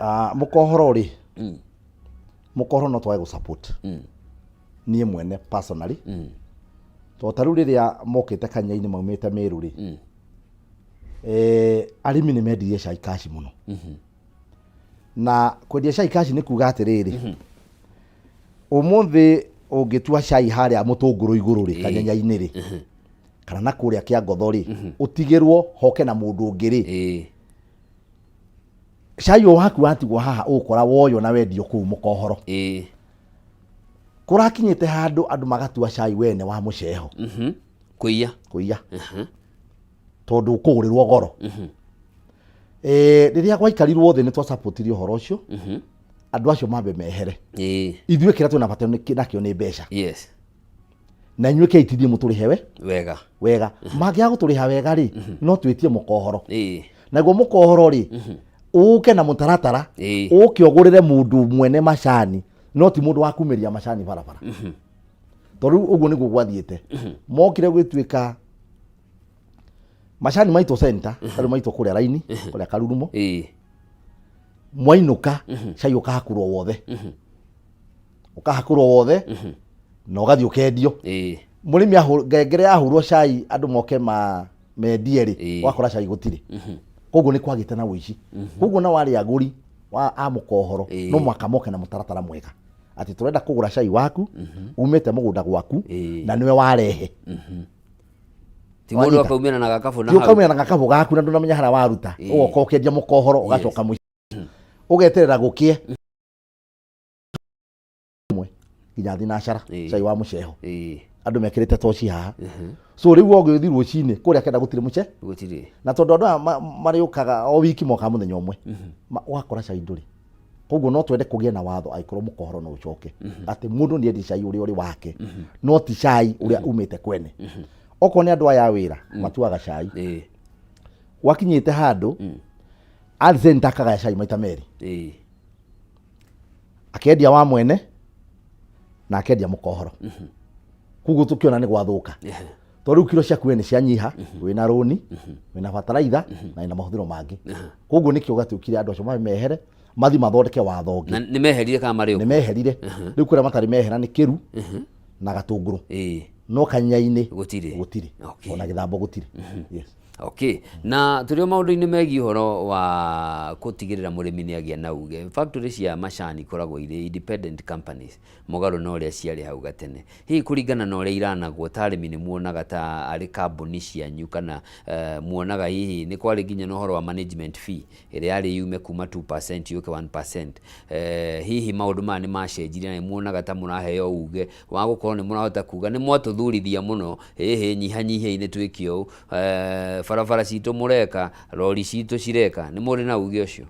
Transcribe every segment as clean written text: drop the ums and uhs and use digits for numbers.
Ah, mũkohoro rĩ, mũkohoro no twage gũ-support niĩ mwene personally, tondũ ta rĩu rĩrĩa mokĩte kanya-inĩ maumĩte Mĩrũ rĩ, arĩmi nĩ mendirie cai kaci mũno. Na kwendia cai kaci nĩ kuga atĩrĩrĩ, ũmũthĩ ũngĩtua cai harĩa mũtũngũrũ igũrũ rĩ, kanyenya-inĩ rĩ, kana na kũrĩa Kĩangotho rĩ, ũtigĩrwo hoke na mũndũ ũngĩ rĩ, cai ũyũ waku watigwo haha ũgũkora woywo na wendio kũu mũkohoro. Kũrakinyĩte handũ andũ magatua cai wene wa mũceho. Kũiya. Kũiya. Tondũ ũkũgũrĩrwo goro. Rĩrĩa gwaikarirwo thĩ nĩ twacapotirie ũhoro ũcio, andũ acio mambe mehere. Ithuĩ kĩrĩa twĩna bata nakĩo nĩ mbeca. Na inyuĩ KTD mũtũrĩhe we wega. Wega. Mangĩaga gũtũrĩha wega rĩ, no twĩtie mũkohoro. Naguo mũkohoro rĩ, ũke na mũtaratara, ũke ũgũrĩre mũndũ mwene macani, no ti mũndũ wa kumĩria macani barabara. Tondũ rĩu ũguo nĩguo gwathiĩte. Mokire gwĩtuĩka macani maitũ center, tarĩu maitũ kũrĩa raini, kũrĩa Karurumo. Mwainũka, cai ũkahakũrwo wothe. Ũkahakũrwo wothe na ũgathiĩ ũkendio. Mũrĩmi ngengere yahũrwo cai andũ moke ma mendie rĩ, wakora cai gũtirĩ. Koguo nĩ kwagĩte na ũici. Koguo na warĩ agũri wa a mũkohoro, no mũhaka moke na mũtaratara mwega atĩ tũrenda kũgũra cai waku umĩte mũgũnda gwaku na nĩwe warehe. Ti mũndũ Wanyita? akaumĩra na gakabũ na Ti hau. ũkaumĩra na gakabũ gaku na ndũnamenya harĩa waruta. Ũgoka ũkendia mũkohoro, ũgacoka mũciĩ ũgeterera gũkĩe nginya thinacara. Cai wa mũceho, andũ mekĩrĩte toci haha. So rĩu ũgĩthiĩ rũcinĩ kũrĩa kenda gũtirĩ mũce. Gũtirĩ. Na tondũ andũ aya marĩũkaga o wiki, mokaga mũthenya ũmwe, ũgakora cai ndũrĩ. Koguo no twende kũgĩe na watho, angĩkorwo mũkohoro no ũcoke, atĩ mũndũ nĩ endie cai ũrĩa ũrĩ wake, no ti cai ũrĩa umĩte kwene. Okorwo nĩ andũ aya a wĩra matuaga cai, gwakinyĩte handũ Arzen akagaya cai maita merĩ, akendia wa mwene na akendia mũkohoro. Koguo tũkĩona nĩ gwathũka, tondũ rĩu kiro ciaku we nĩ cianyiha, wĩna rũni, wĩna bataraitha na wĩna mahũthĩro mangĩ. Koguo nĩkĩo gatuĩkire andũ acio mabe mehere, mathi mathondeke watho ũngĩ. Na nĩ meherire kana marĩ Nĩ ũkuo? Meherire. Rĩu kũrĩa matarĩ mehera nĩ Kĩru na Gatũngũrũ, no Kanya-inĩ Gũtirĩ. Gũtirĩ. Ona Gĩthambo gũtirĩ, yes. Okay. Na tũrĩ o maũndũ-inĩ megiĩ ũhoro wa gũtigĩrĩra mũrĩmi nĩ agĩa na uge. Factory cia macani ikoragwo irĩ independent companies, mũgarũ na ũrĩa ciarĩ hau gatene. Hihi kũringana na ũrĩa iranagwo ta arĩmi nĩ muonaga ta arĩ kambuni cianyu kana muonaga hihi nĩ kwarĩ nginya na ũhoro wa management fee ĩrĩa yarĩ yume kuma 2% yũke 1%? Hihi maũndũ maya nĩ macenjirie na nĩ muonaga ta mũraheo uge wa gũkorwo nĩ mũrahota kuga nĩ mwatũthurithia mũno, hĩhĩ nyihanyihiai nĩ twĩke ũũ, barabara citũ mũreka, rori citũ cireka, nĩ mũrĩ na uge ũcio?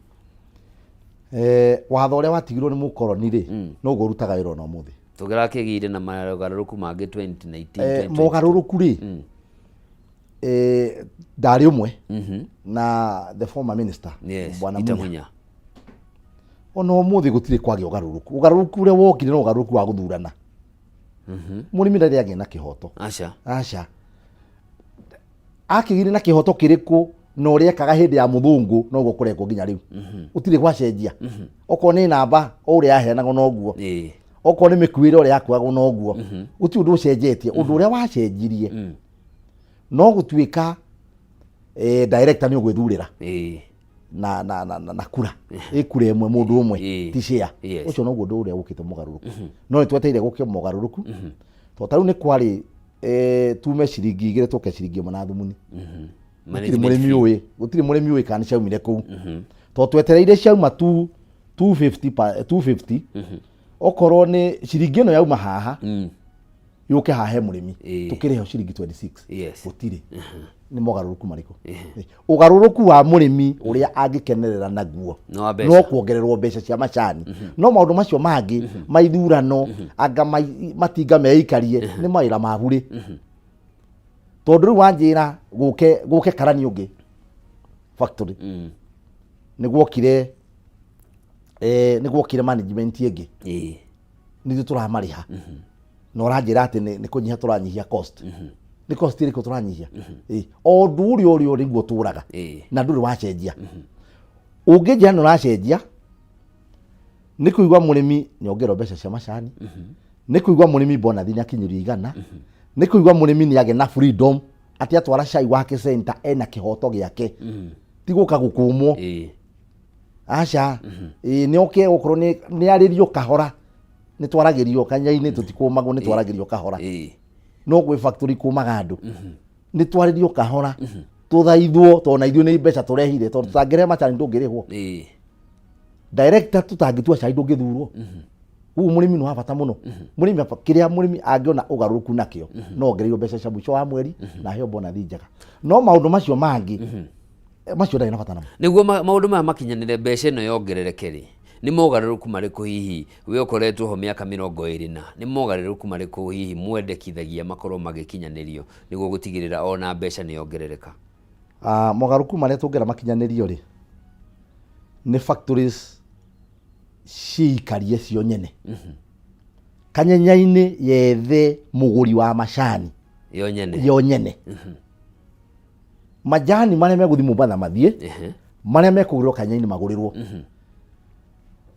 Watho ũrĩa watigirwo nĩ mũkoroni rĩ, noguo ũrutaga wĩra ona ũmũthĩ. Tũrakĩgĩire na mogarũrũku mangĩ 2019, 2022. Mogarũrũku rĩ, ndarĩ ũmwe na the former minister, Bwana Peter Munya. Munya. Ona ũmũthĩ gũtirĩ kwagĩa ũgarũrũku. Ũgarũrũku ũrĩa wokire no ũgarũrũku wa gũthurana. Mũrĩmi ndarĩ agĩa na kĩhoto. Aca. Aca. Akĩgire na kĩhoto kĩrĩkũ na ũrĩa ekaga hĩndĩ ya mũthũngũ noguo kũrekwo nginya rĩu? Gũtirĩ gwacenjia. Okorwo nĩ namba o ũrĩa yaheanagwo noguo, okorwo nĩ mĩkuĩre ũrĩa yakuagwo noguo, gũtirĩ ũndũ ũcenjetie. Ũndũ ũrĩa wacenjirie no gũtuĩka director nĩ ũgwĩthurĩra na kura ĩ kura ĩmwe mũndũ ũmwe, ti share. Ũcio noguo ũndũ ũrĩa ũkĩte mũgarũrũku, no nĩ twetereire gũke mogarũrũku, tondũ ta rĩu nĩ kwarĩ tume ciringi 2 tũke ciringi 1 na thumuni. Gũtirĩ Management mũrĩmi fee. ũĩ, gũtirĩ mũrĩmi ũĩ kana nĩ ciaumire kũu, tondũ twetereire ciauma tu 250 250, okorwo nĩ ciringi ĩno yauma haha yũke haha he mũrĩmi, tũkĩrĩheo ciringi 26. Gũtirĩ. Nĩ mogarũrũku marĩkũ? Ũgarũrũku wa mũrĩmi ũrĩa angĩkenerera naguo No wa mbeca. No kuongererwo mbeca cia macani, no maũndũ macio mangĩ maithurano anga matinga meikarie nĩ mawĩra ma burĩ, tondũ rĩu wanjĩra gũke gũke karani ũngĩ factory, nĩ gwokire management ĩngĩ, nithuĩ tũramarĩha, na ũranjĩra atĩ nĩ kũnyiha tũranyihia cost. Nĩ cost ĩrĩkũ tũranyihia? O ũndũ ũrĩa ũrĩa ũrĩ guo ũtũraga na ndũrĩ wacenjia. Ũngĩnjĩra nĩ ũracenjia. Nĩ kũigua mũrĩmi nĩ ongererwo mbeca cia macani, nĩ kũigua mũrĩmi bonathi nĩ akinyĩrio 100, nĩ kũigua mũrĩmi nĩ agĩa na freedom atĩ atwara cai wake center ena kĩhoto gĩake, ti gũka gũkũmwo. Aca, ĩĩ, nĩ oke okorwo nĩ arĩrio kahora, nĩ twaragĩrio kanya-inĩ, tũtikũmagwo, nĩ twaragĩrio kahora. No gwĩ factory kũmaga andũ, nĩ twarĩrio kahora, tũthaithwo, tondũ na ithuĩ nĩ mbeca tũrehire, tondũ tũtangĩrehe macani ndũngĩrĩhwo. Director, tũtangĩtua cai ndũngĩthurwo. Koguo mũrĩmi nĩ wa bata mũno. Mũrĩmi kĩrĩa mũrĩmi angĩona ũgarũrũku nakĩo, no ongereirwo mbeca cia mũico wa mweri na aheo bonathi njega. No maũndũ macio mangĩ, macio ndarĩ na bata namo. Nĩguo maũndũ maya makinyanĩre, mbeca ĩno yongerereke rĩ, nĩ mogarũrũku marĩkũ hihi we ũkoretwo ho mĩaka 20, na nĩ mogarũrũku marĩkũ hihi mwendekithagia makorwo magĩkinyanĩrio nĩguo gũtigĩrĩra ona mbeca nĩ yongerereka? Ah, mogarũrũku marĩa tũngĩenda makinyanĩrio rĩ, nĩ factories ciikarie cio nyene kanyenya-inĩ, yethe mũgũri wa macani yo nyene. Yo nyene. Majani marĩa megũthiĩ Mombatha mathiĩ, marĩa mekũgũrĩrwo kanyenya-inĩ magũrĩrwo.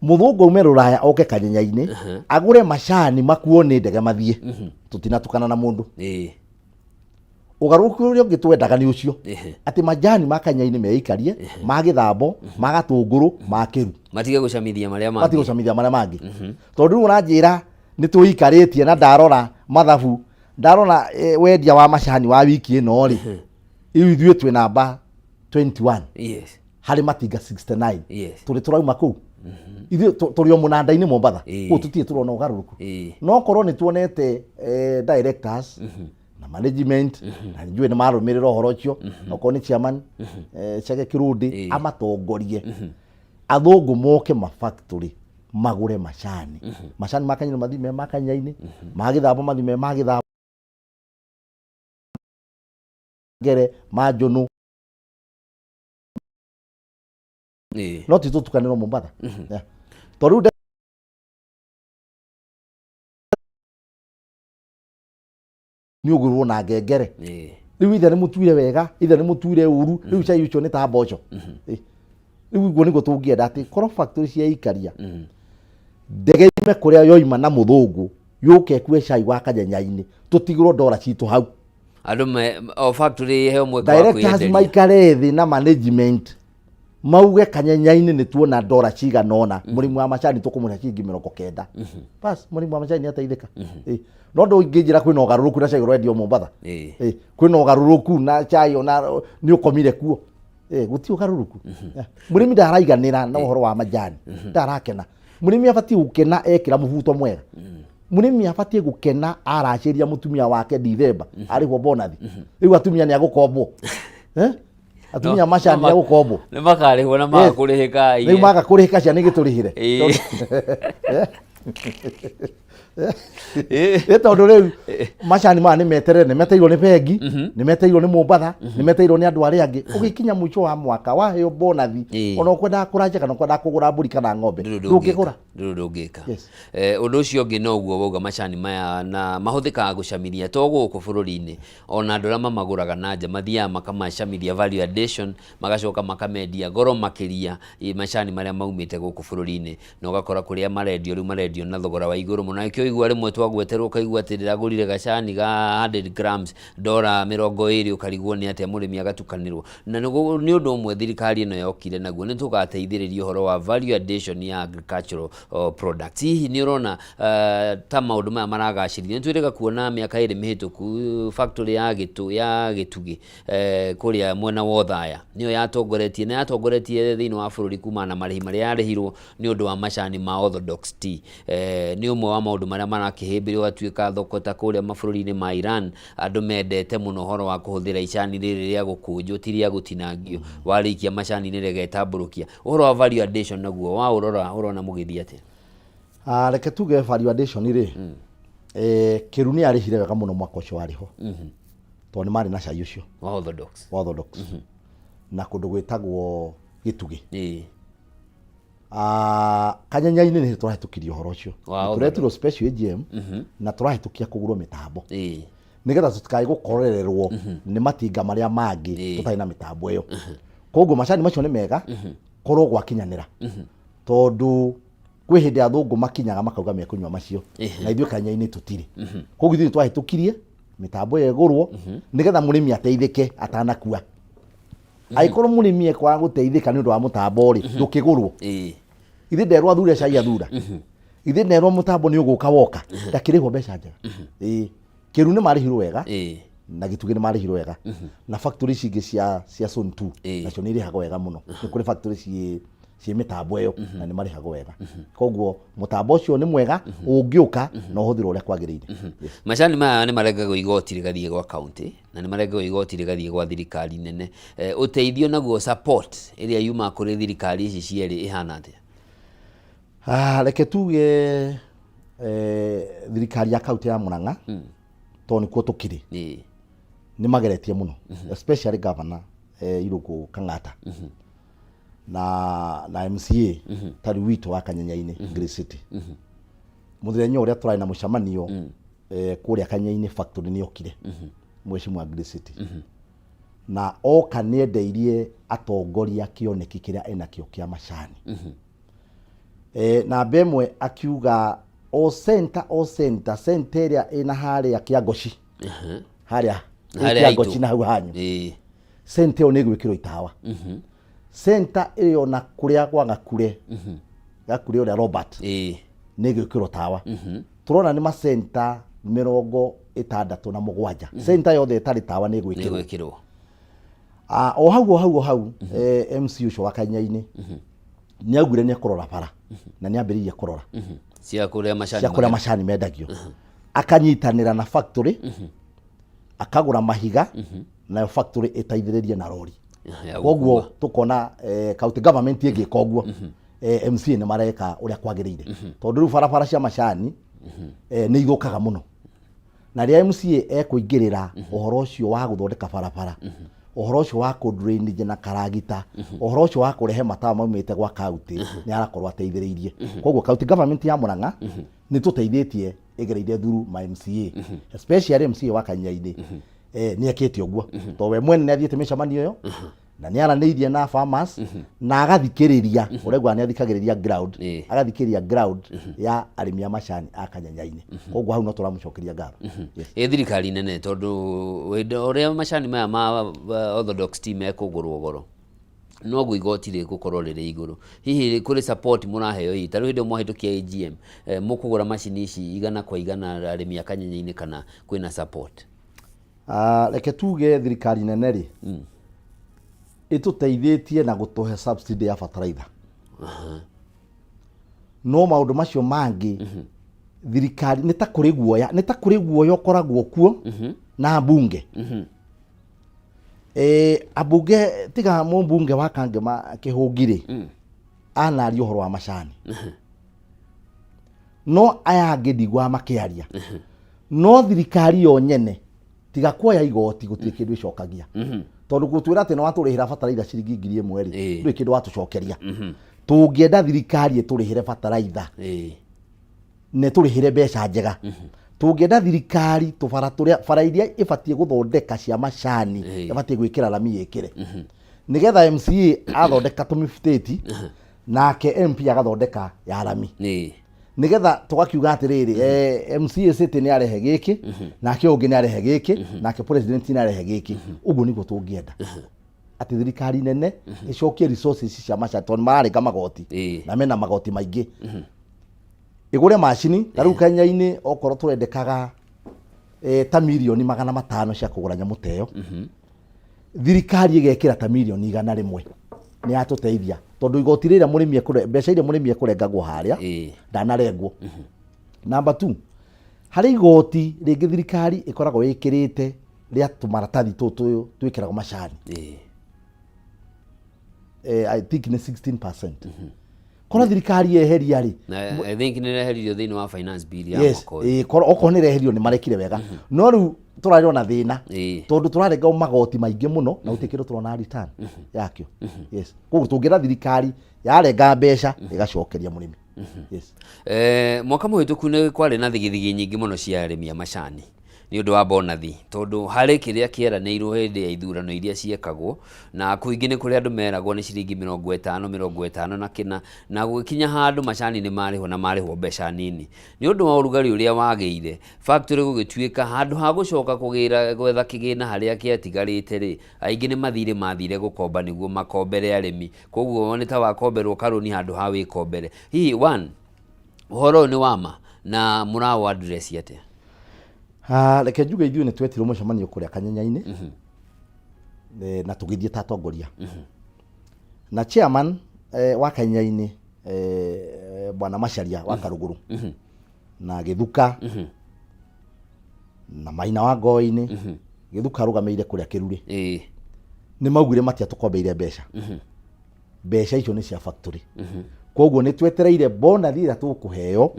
Mũthũngũ aume rũraya oke kanyenya-inĩ agũre macani makuo nĩ ndege mathiĩ, tũtinatukana na mũndũ. Ũgarũrũku ũrĩa ũngĩ twendaga nĩ ũcio, atĩ majani ma kanyenya-inĩ meikarie, ma gĩthambo, ma gatũngũrũ, ma kĩru. Matige gũcamithia marĩa mangĩ. Matige gũcamithia marĩa mangĩ, tondũ rĩu ũranjĩra nĩ tũikarĩtie na ndarora mathabu, ndarora wendia wa macani wa wiki ĩno rĩ, rĩu ithuĩ twĩ namba 21 harĩ matinga 69. Tũrĩ tũrauma kũu, ithuĩ tũrĩ o mũnanda-inĩ Mombatha. Kũu tũtirĩ tũrona ũgarũrũku. No korwo nĩ tuonete directors na management, na njũĩ nĩ marũmĩrĩra ũhoro ũcio, okorwo nĩ chairman Chege Kĩrũndĩ, amatongorie athũngũ moke ma factory magũre macani. Macani ma kanyanya mathiĩ me ma kanya-inĩ, ma gĩthambo mathiĩ me ma gĩthambo, ngere ma njũnũ. No ti tũtukanĩrwo Mombatha. Yeah. Tondũ rĩu nĩ ũgũrwo na ngengere. Rĩu ithe nĩ mũtuire wega, ithe nĩ mũtuire ũru, rĩu cai ũcio nĩ ta mboco. Rĩu ũguo nĩguo tũngĩenda, atĩ korwo factory cia ikaria, ndege yume kũrĩa yoima na mũthũngũ yũke ĩkue cai wa kanyenya-inĩ, tũtigĩrwo ndora citũ hau. Andũ me o factory iheo mweke wa Directors kwĩyenderia. maikare thĩ na management mauge kanyenya-inĩ nĩ tuona ndora cigana ũna, mũrĩmi wa macani tũkũmũrĩha ciringi 90, bas, mũrĩmi wa macani nĩ ateithĩka. No ndũngĩnjĩra kwĩna ũgarũrũku na cai ũrendio Mombatha. Kwĩna ũgarũrũku na cai ona nĩ ũkomire kuo. Gũtirĩ ũgarũrũku. Yeah. Mũrĩmi ndaraiganĩra na ũhoro wa majani, ndarakena. Mũrĩmi abatiĩ gũkena ekĩra mũbuto mwega. Mũrĩmi abatiĩ gũkena aracĩria mũtumia wake Dithemba arĩhwo bonathi. Rĩu atumia nĩ agũkombwo. Eh? Atumia macani nĩ agũkombwo. Nĩ makarĩhwo na maga kũrĩhĩka. Rĩu maga kũrĩhĩka, ciana igĩtũrĩhĩre. Nĩ tondũ rĩu macani maya nĩ meterere, nĩ meteirwo nĩ bengi, nĩ meteirwo nĩ Mombatha, nĩ meteirwo nĩ andũ arĩa angĩ. Ũgĩkinya mũico wa mwaka waheo bonathi, ona ũkwendaga kũranja kana ũkwendaga kũgũra mbũri kana ng'ombe, Ndũrĩ ndũngĩgũra. Ndũrĩ ndũngĩka. Yes. Ũndũ ũcio ũngĩ noguo wauga, macani maya na mahũthĩkaga gũcamithia to gũkũ bũrũri-inĩ, ona andũ arĩa mamagũraga na nja mathiaga makamacamithia, value addition, magacoka makamendia goro makĩria macani marĩa maumĩte gũkũ bũrũri-inĩ, na ũgakora kũrĩa marendio rĩu marendio na thogora wa igũrũ mũno. Nĩkĩo ũigua rĩmwe twagweterwo, ũkaigua atĩ ndĩragũrire gacani ga 100 grams ndora 20, ũkarigwo nĩ atĩa mũrĩmi agatukanĩrwo. Na nĩ ũndũ ũmwe thirikari ĩno yokire naguo, nĩ tũgateithĩrĩria ũhoro wa value addition ya agricultural products. Hihi nĩ ũrona ta maũndũ maya maragacĩrithio? Nĩ twĩrĩga kuona mĩaka 2 mĩhĩtũku factory ya gĩtũ ya gĩtugĩ kũrĩa mwena wa Othaya nĩyo yatongoretie, na yatongoretie thĩinĩ wa bũrũri kumana na marĩhi marĩa yarĩhirwo nĩ ũndũ wa macani ma Orthodox tea. Nĩ ũmwe wa maũndũ marĩa marakĩhĩmbĩrio, gũgatuĩka thoko ta kũrĩa mabũrũri-inĩ ma Iran andũ mendete mũno ũhoro wa kũhũthĩra icani rĩrĩ rĩa gũkũnjwo, ti rĩa gũtinangio, warĩikia macani-inĩ rĩgetambũrũkia. Ũhoro wa value addition naguo waũrora ũrona mũgĩthiĩ atĩa? Ah, reke tuge value addition rĩ, Kĩru nĩ arĩhire wega mũno mwaka ũcio warĩ ho, tondũ nĩ marĩ na cai ũcio wa Orthodox. Wa Orthodox na kũndũ gwĩtagwo Gĩtugĩ. Ah, kanyenya-inĩ nĩ tũrahĩtũkirie ũhoro ũcio. Wa Tũretirwo special AGM na tũrahĩtũkia kũgũrwo mĩtambo nĩgetha tũtikae gũkorererwo nĩ matinga marĩa mangĩ tũtarĩ na mĩtambo ĩyo. Koguo macani macio nĩ mega korwo gwakinyanĩra, tondũ Kwĩ hĩndĩ athũngũ makinyaga makauga mekũnyua macio, na ithuĩ kanya-inĩ tũtirĩ. Koguo ithuĩ twahĩtũkirie mĩtambo ĩyo ĩgũrwo nĩgetha mũrĩmi ateithĩke atanakua. Angĩkorwo mũrĩmi ekwaga gũteithĩka nĩ ũndũ wa mũtambo rĩ, ndũkĩgũrwo. Ithe nderwo athure cai athura, ithe nderwo mũtambo nĩ ũgũka woka, ndakĩrĩhwo mbeca njega. Ĩĩ, Kĩru nĩ marĩhirwo wega na Gĩtugĩ nĩ marĩhirwo wega, na factory ici ingĩ cia Zone 2 nacio nĩ irĩhagwo wega mũno. Nĩ kũrĩ factory ciĩ mĩtambo ĩyo na nĩ marĩhagwo wega. Koguo mũtambo ũcio nĩ mwega ũngĩũka na ũhũthĩrwo ũrĩa kwagĩrĩire. Yes. Macani maya nĩ marengagwo igoti rĩgathiĩ gwa kaunti na nĩ marengagwo igoti rĩgathiĩ gwa thirikari nene. Ũteithio naguo, support ĩrĩa yumaga kũrĩ thirikari ici cierĩ ĩhana atĩa? Ah, reke tuge thirikari ya kaunti ya Murang'a, tondũ nĩkuo tũkĩrĩ, nĩ mageretie mũno, especially governor Irũngũ Kang'ata na MCA tarĩu witũ wa Kanyenya-inĩ, Grey City. Mũthenya ũrĩa tũrarĩ na mũcemanio kũrĩa Kanyenya-inĩ factory nĩ okire mheshimiwa Grey City, na oka nĩ endeirie atongoria kĩoneki kĩrĩa enakĩo kĩa macani. Namba ĩmwe akiuga o center, o center, center ĩrĩa ĩna harĩa Kĩangoci, harĩa ĩ Harĩa Kĩangoci haitũ. Na hau hanyu, center ĩyo nĩ ĩgwĩkĩrwo itawa. Center ĩyo na kũrĩa gwa Gakure, Gakure ũrĩa Robert, nĩ ĩgwĩkĩrwo tawa. Tũrona nĩ macenta 67. Center yothe ĩtarĩ tawa nĩ ĩgwĩkĩrwo. Nĩ ĩgwĩkĩrwo. Ah, o hau o hau o hau MC ũcio wa Kanya-inĩ nĩ augire nĩ ekũrora bara na nĩ ambĩrĩirie kũrora cia kũrĩa macani cia kũrĩa macani mendagio, akanyitanĩra na factory, akagũra mahiga, nayo factory ĩteithĩrĩrie na rori. Ya Koguo gũkua. tukona county government ĩngĩka ũguo, MCA nĩ mareka ũrĩa kwagĩrĩire, tondũ rĩu barabara cia macani nĩ ithũkaga mũno, na rĩrĩa MCA ekũingĩrĩra ũhoro ũcio wa gũthondeka barabara, ũhoro ũcio wa kũ drainage na karagita, ũhoro ũcio wa kũrehe matawa maumĩte gwa county, nĩ arakorwo ateithĩrĩirie. Koguo county government ya Murang'a nĩ tũteithĩtie ĩgereire through ma MCA, especially MCA wa Kanya-inĩ. Nĩ ekĩte ũguo tondũ we mwene nĩ athiĩte mĩcemanio ĩyo na nĩ aranĩirie na farmers na agathikĩrĩria ũraigua nĩ athikagĩrĩria ground, agathikĩrĩria ground ya arĩmi a macani a Kanyanya-inĩ. Koguo hau no tũramũcokeria ngatho. Yes. Ĩ thirikari nene, tondũ hĩndĩ ũrĩa macani maya ma orthodox tea mekũgũrwo goro, noguo igoti rĩgũkorwo rĩrĩ igũrũ. Hihi kũrĩ support mũraheo? Hihi ta rĩu hĩndĩ ĩyo mwahĩtũkia AGM, mũkũgũra macini ici 100% arĩmi a Kanyenya-inĩ, kana kwĩna support? Ah, reke tuge thirikari nene rĩ, ĩtũteithĩtie na gũtũhe subsidy ya fertilizer, no maũndũ macio mangĩ thirikari nĩ ta kũrĩ guoya, nĩ ta kũrĩ guoya ũkoragwo kuo na mbunge. Ambunge, tiga mũmbunge wa Kangema Kĩhũngi rĩ, anaria ũhoro wa macani, no aya angĩ ndiguaga makĩaria. No thirikari yo nyene, tiga kuoya igoti, gũtirĩ kĩndũ ĩcokagia, tondũ gũtwĩra atĩ nĩ watũrĩhĩra bataraitha ciringi 1000 rĩ, ndũrĩ kĩndũ watũcokeria. Tũngĩenda thirikari ĩtũrĩhĩre bataraitha na ĩtũrĩhĩre mbeca njega. Tũngĩenda thirikari tũbara tũrĩa, bara iria ĩbatiĩ gũthondeka cia macani, ĩbatiĩ gwĩkĩra rami, ĩkĩre, nĩgetha MCA athondeka tũmĩbutĩti nake MP agathondeka ya rami, nĩgetha tũgakiuga atĩrĩrĩ, MCA City nĩ arehe gĩkĩ, nake ũngĩ nĩ arehe gĩkĩ, nake president nĩ arehe gĩkĩ. Ũguo nĩguo tũngĩenda, atĩ thirikari nene ĩcokie resources cia macani, tondũ nĩ mararenga magoti na mena magoti maingĩ, ĩgũre macini. Ta rĩu Kenya-inĩ okorwo tũrendekaga ta mirioni 500 cia kũgũra nyamũ ta ĩyo, thirikari ĩgekĩra ta mirioni 100, nĩ yatũteithia, tondũ igoti rĩrĩa mũrĩmi ekũre, mbeca iria mũrĩmi ekũrengagwo harĩa ndanarengwo. Number two, harĩ igoti rĩngĩ thirikari ĩkoragwo ĩkĩrĩte rĩa tũmaratathi tũtũ twĩkĩragwo macani. I think nĩ 16%. Korwo thirikari yeheria rĩ, Na I think nĩ ĩreheririo thĩinĩ wa finance bill ya mwaka ũyũ. Korwo okorwo nĩ ĩreheririo, nĩ marekire wega, no rĩu tũrarĩ ona thĩna, tondũ tũrarenga magoti maingĩ mũno na gũtirĩ kĩndũ tũrona return yakĩo. Yes, koguo tũngĩra thirikari yarenga mbeca ĩgacokeria mũrĩmi. Yes. Mwaka mũhĩtũku nĩ kwarĩ na thigithigi nyingĩ mũno cia arĩmi a macani. Nĩ ũndũ wa bonathi, tondũ harĩ kĩrĩa kĩeranĩirwo hĩndĩ ya ithurano iria ciekagwo, na kũingĩ nĩ kũrĩa andũ meragwo nĩ ciringi 50, 50 na kĩna, na gũgĩkinya handũ macani nĩ marĩhwo na marĩhwo mbeca nini. Nĩ ũndũ wa ũrugarĩ ũrĩa wagĩire, factory gũgĩtuĩka handũ ha gũcoka kũgĩra gwetha kĩgĩna harĩa kĩatigarĩte rĩ, aingĩ nĩ mathirĩ mathire gũkomba nĩguo makombere arĩmi, koguo nĩ ta wakomberwo karũni handũ ha wĩkombere. Hihi one, ũhoro ũyũ nĩ wa ma na mũraũ address atĩa? Ah, reke njuge ithuĩ nĩ twetirwo mũcemanio kũrĩa kanyenya-inĩ na tũgĩthiĩ ta atongoria na chairman wa kanyenya-inĩ bwana Macharia wa Karũgũrũ na Gĩthuka na Maina wa Ngoĩ-inĩ Gĩthuka arũgamĩire kũrĩa Kĩrurĩ nĩ maugire matiatũkombeire mbeca mbeca icio nĩ cia factory koguo nĩ twetereire bonathi ĩrĩa tũkũheo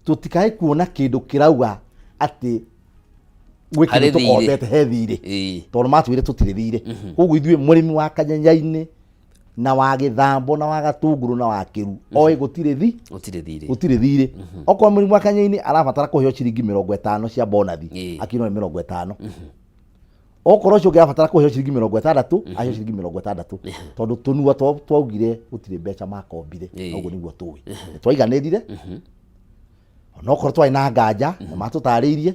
tũtikae kuona kĩndũ kĩrauga atĩ gwĩ Harĩ kĩndũ thirĩ. tũkombete he thirĩ tondũ matwĩre tũtirĩ thirĩ koguo ithuĩ mũrĩmi wa kanyenya-inĩ na wa gĩthambo na wa gatunguru na wa kĩru oĩ gũtirĩ thi Gũtirĩ thirĩ. Gũtirĩ thirĩ. Okorwo mũrĩmi wa kanyenya-inĩ arabatara kũheo ciringi 50 cia bonathi akiuga nĩ 50. Okorwo ũcio ũngĩ arabatara kũheo ciringi 60 aheo ciringi 60 tondũ tũnua twaugire gũtirĩ mbeca makombire. Ũguo nĩguo tũĩ nĩ twaiganĩrire onokorwo twarĩ na nganja nĩ matũtarĩirie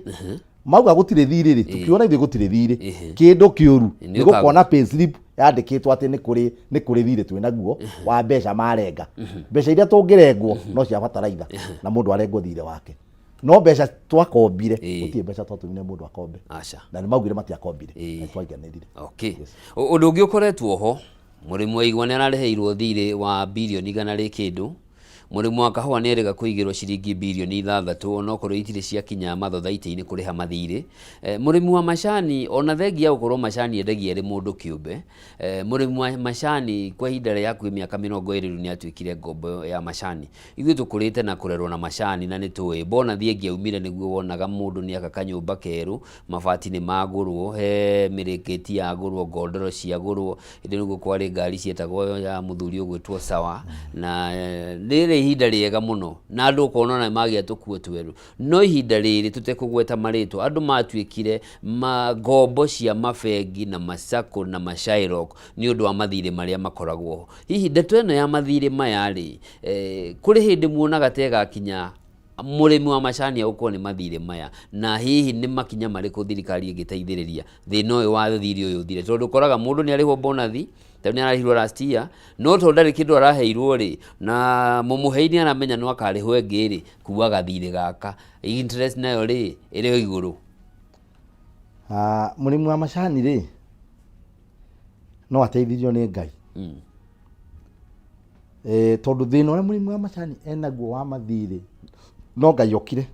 mauga gũtirĩ thirĩ rĩ tũkiona ithuĩ gũtirĩ thirĩ kĩndũ kĩũru Nĩ nĩ gũkona pay slip yandĩkĩtwo atĩ nĩ kũrĩ thirĩ twĩ naguo wa mbeca marenga. Mbeca iria tũngĩrengwo no cia bataraitha na mũndũ arengwo thirĩ wake, no mbeca twakombire gũtirĩ mbeca twatũmire mũndũ akombe. Aca. Na nĩ maugire matiakombire na twaiganĩrire. Okay. Ũndũ ũngĩ ũkoretwo ho, mũrĩmi wa igwa nĩ ararĩhĩirwo thirĩ wa birioni igana rĩ kĩndũ. Mũrĩmi wa kahũa nĩ erĩga kũigĩrwo ciringi birioni 6 onokorwo itirĩ ciakinya mathothaitĩ-inĩ kũrĩha mathirĩ. Mũrĩmi wa macani ona thengia ya gũkorwo macani endagia arĩ mũndũ kĩũmbe, mũrĩmi wa macani kwa ihinda rĩa hakuhĩ mĩaka 20 rĩu nĩ atuĩkire ngombo ya macani. Ithuĩ tũkũrĩte na kũrerwo na macani na nĩ tũĩ bonathi ĩngĩaumire nĩguo wonaga mũndũ nĩ aka kanyũmba kerũ, mabati nĩ magũrwo, he mĩrĩngĩti yagũrwo, ngondoro ciagũrwo, hĩndĩ nĩguo kwarĩ ngari cietagwo ya mũthuri ũgwĩtwo Sawa, na rĩrĩ ihinda rĩega mũno na andũ ũkona ona magĩa tũkuo twerũ. No ihinda rĩrĩ tũtekũgweta marĩtwa, andũ matuĩkire ma ngombo cia mabengi na masacco na mashylock nĩ ũndũ wa mathirĩ marĩa makoragwo ho. Hihi ndeto ĩno ya mathirĩ maya rĩ, kũrĩ hĩndĩ muonaga ta ĩgakinya mũrĩmi wa macani agũkorwo nĩ mathirĩ maya, na hihi nĩ makinya marĩkũ thirikari ĩngĩteithĩrĩria thĩna ũyũ wa thirĩ ũyũ ũthire? Tondũ ũkoraga mũndũ nĩ arĩhwo bonathi, ta rĩu nĩ ararĩhirwo last year, no tondũ ndarĩ kĩndũ araheirwo rĩ, na mũmũhei nĩ aramenya no akarĩhwo ĩngĩ rĩ, kuaga thirĩ gaka, interest nayo rĩ, ĩrĩ o igũrũ. Ah, mũrĩmi wa macani rĩ, no ateithirio nĩ Ngai. Tondũ thĩna ũrĩa mũrĩmi wa macani enaguo wa mathirĩ no Ngai okire.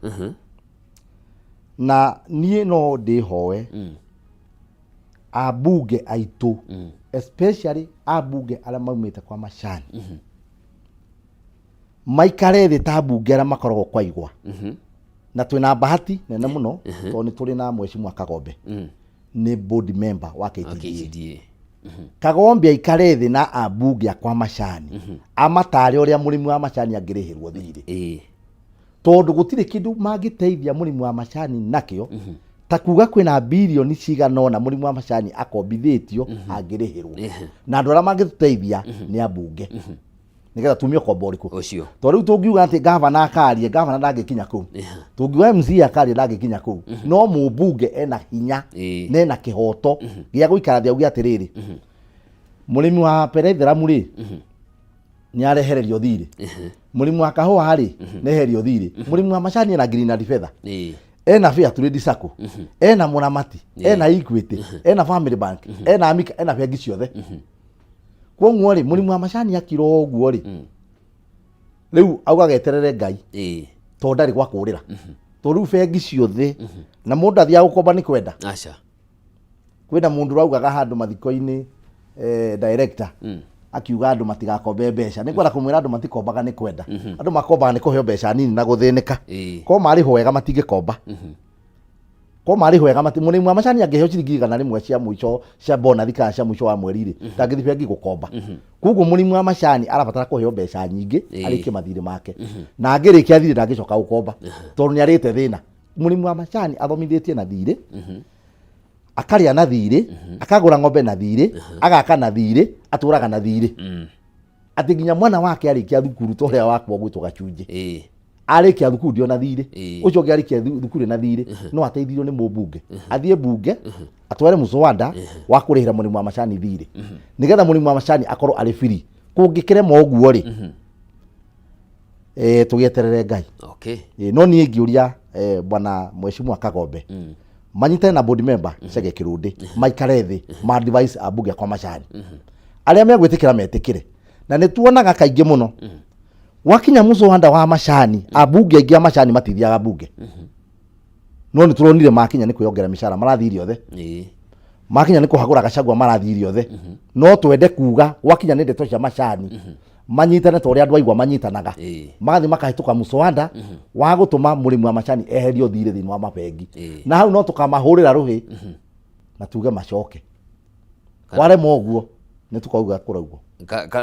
Na niĩ no ndĩhoe ambunge aitũ, especially ambunge arĩa maumĩte kwa macani, maikare thĩ ta ambunge arĩa makoragwo kwa igwa. Na twĩna bahati nene mũno tondũ nĩ tũrĩ na mheshimiwa Kagombe, nĩ board member wa KTDA. KTDA. Kagombe aikare thĩ na ambunge akwa macani amatare ũrĩa mũrĩmi wa macani angĩrĩhĩrwo thirĩ tondũ gũtirĩ kĩndũ mangĩteithia mũrĩmi wa macani nakĩo ta kuga kwĩna birioni cigana ũna mũrĩmi wa macani akombithĩtio angĩrĩhĩrwo. Na andũ arĩa mangĩtũteithia nĩ ambunge nĩgetha tumie ũkombo ũrĩkũ ũcio. Tondũ rĩu tũngiuga atĩ gavana akarie, gavana ndangĩkinya kũu. Tũngiuga MCA akarie, ndangĩkinya kũu. No mũmbunge ena hinya na ena kĩhoto gĩa gũikara thĩ auge atĩrĩrĩ, mũrĩmi wa peretheramu rĩ, nĩ arehererio thirĩ, mũrĩmi wa kahũa rĩ, nĩ ehererio thirĩ, mũrĩmi wa macani ena Green and Feather, ena Fair Trade Sacco, ena Mũramati, ena Equity, ena Family Bank, ena Amica, ena bengi ciothe. Kwoguo rĩ, mũrĩmi wa macani akira ũguo rĩ, rĩu augaga eterere Ngai tondũ ndarĩ gwa kũrĩra, tondũ rĩu bengi ciothe na mũndũ athiaga gũkomba nĩ kwenda. Aca. Kwĩna mũndũ ũraugaga handũ mathiko-inĩ, director akiuga andũ matigakombe mbeca. Nĩ kwenda kũmwĩra andũ matikombaga nĩ kwenda, andũ makombaga nĩ kũheo mbeca nini na gũthĩnĩka. Korwo marĩhwo wega matingĩkomba. Korwo marĩhwo wega mati mũrĩmi wa macani angĩheo ciringi 100 cia mũico cia bonathi kana cia mũico wa mweri rĩ, ndangĩthiĩ bengi gũkomba. Koguo mũrĩmi wa macani arabatara kũheo mbeca nyingĩ arĩkie mathirĩ make, na angĩrĩkia thirĩ ndangĩcoka gũkomba tondũ nĩ arĩte thĩna. Mũrĩmi wa macani athomithĩtie na thirĩ, akarĩa na thirĩ, akagũra ng'ombe na thirĩ, agaka na thirĩ, atũraga na thirĩ, atĩ nginya mwana wake arĩkia thukuru, ta ũrĩa wakwa ũgwĩtwo Gacunjĩ, arĩkia thukuru ndio na thirĩ. Ũcio ũngĩ arĩkia thukuru na thirĩ, no ateithirio nĩ mũmbunge, athiĩ mbunge atware mũswada wa kũrĩhĩra mũrĩmi wa macani thirĩ, nĩgetha mũrĩmi wa macani akorwo arĩ free. Kũngĩkĩrema ũguo rĩ, tũgĩeterere Ngai. No niĩ ngĩũria bwana mheshimiwa Kagombe manyitane na board member Chege Kĩrũndĩ, maikare thĩ ma advise ambunge akwa macani arĩa megwĩtĩkĩra metĩkĩre. Na nĩ tuonaga kaingĩ mũno wakinya mũcwanda wa macani, ambunge aingĩ a macani matithiaga mbunge, no nĩ tũronire makinya nĩ kwĩyongerera mĩcara marathiĩ othe, makinya nĩ kũhagũra Gachagua marathiĩ othe. No twende kuga gwakinya nĩ ndeto cia macani, manyitane ta ũrĩa andũ aigua manyitanaga, magathiĩ makahĩtũka mũcwanda wa gũtũma mũrĩmi wa macani eherio thirĩ thĩinĩ wa mabengi. Na hau no tũkamahũrĩra rũhĩ na tuge macoke. Warema ũguo nĩ tũkauga kũraugwo.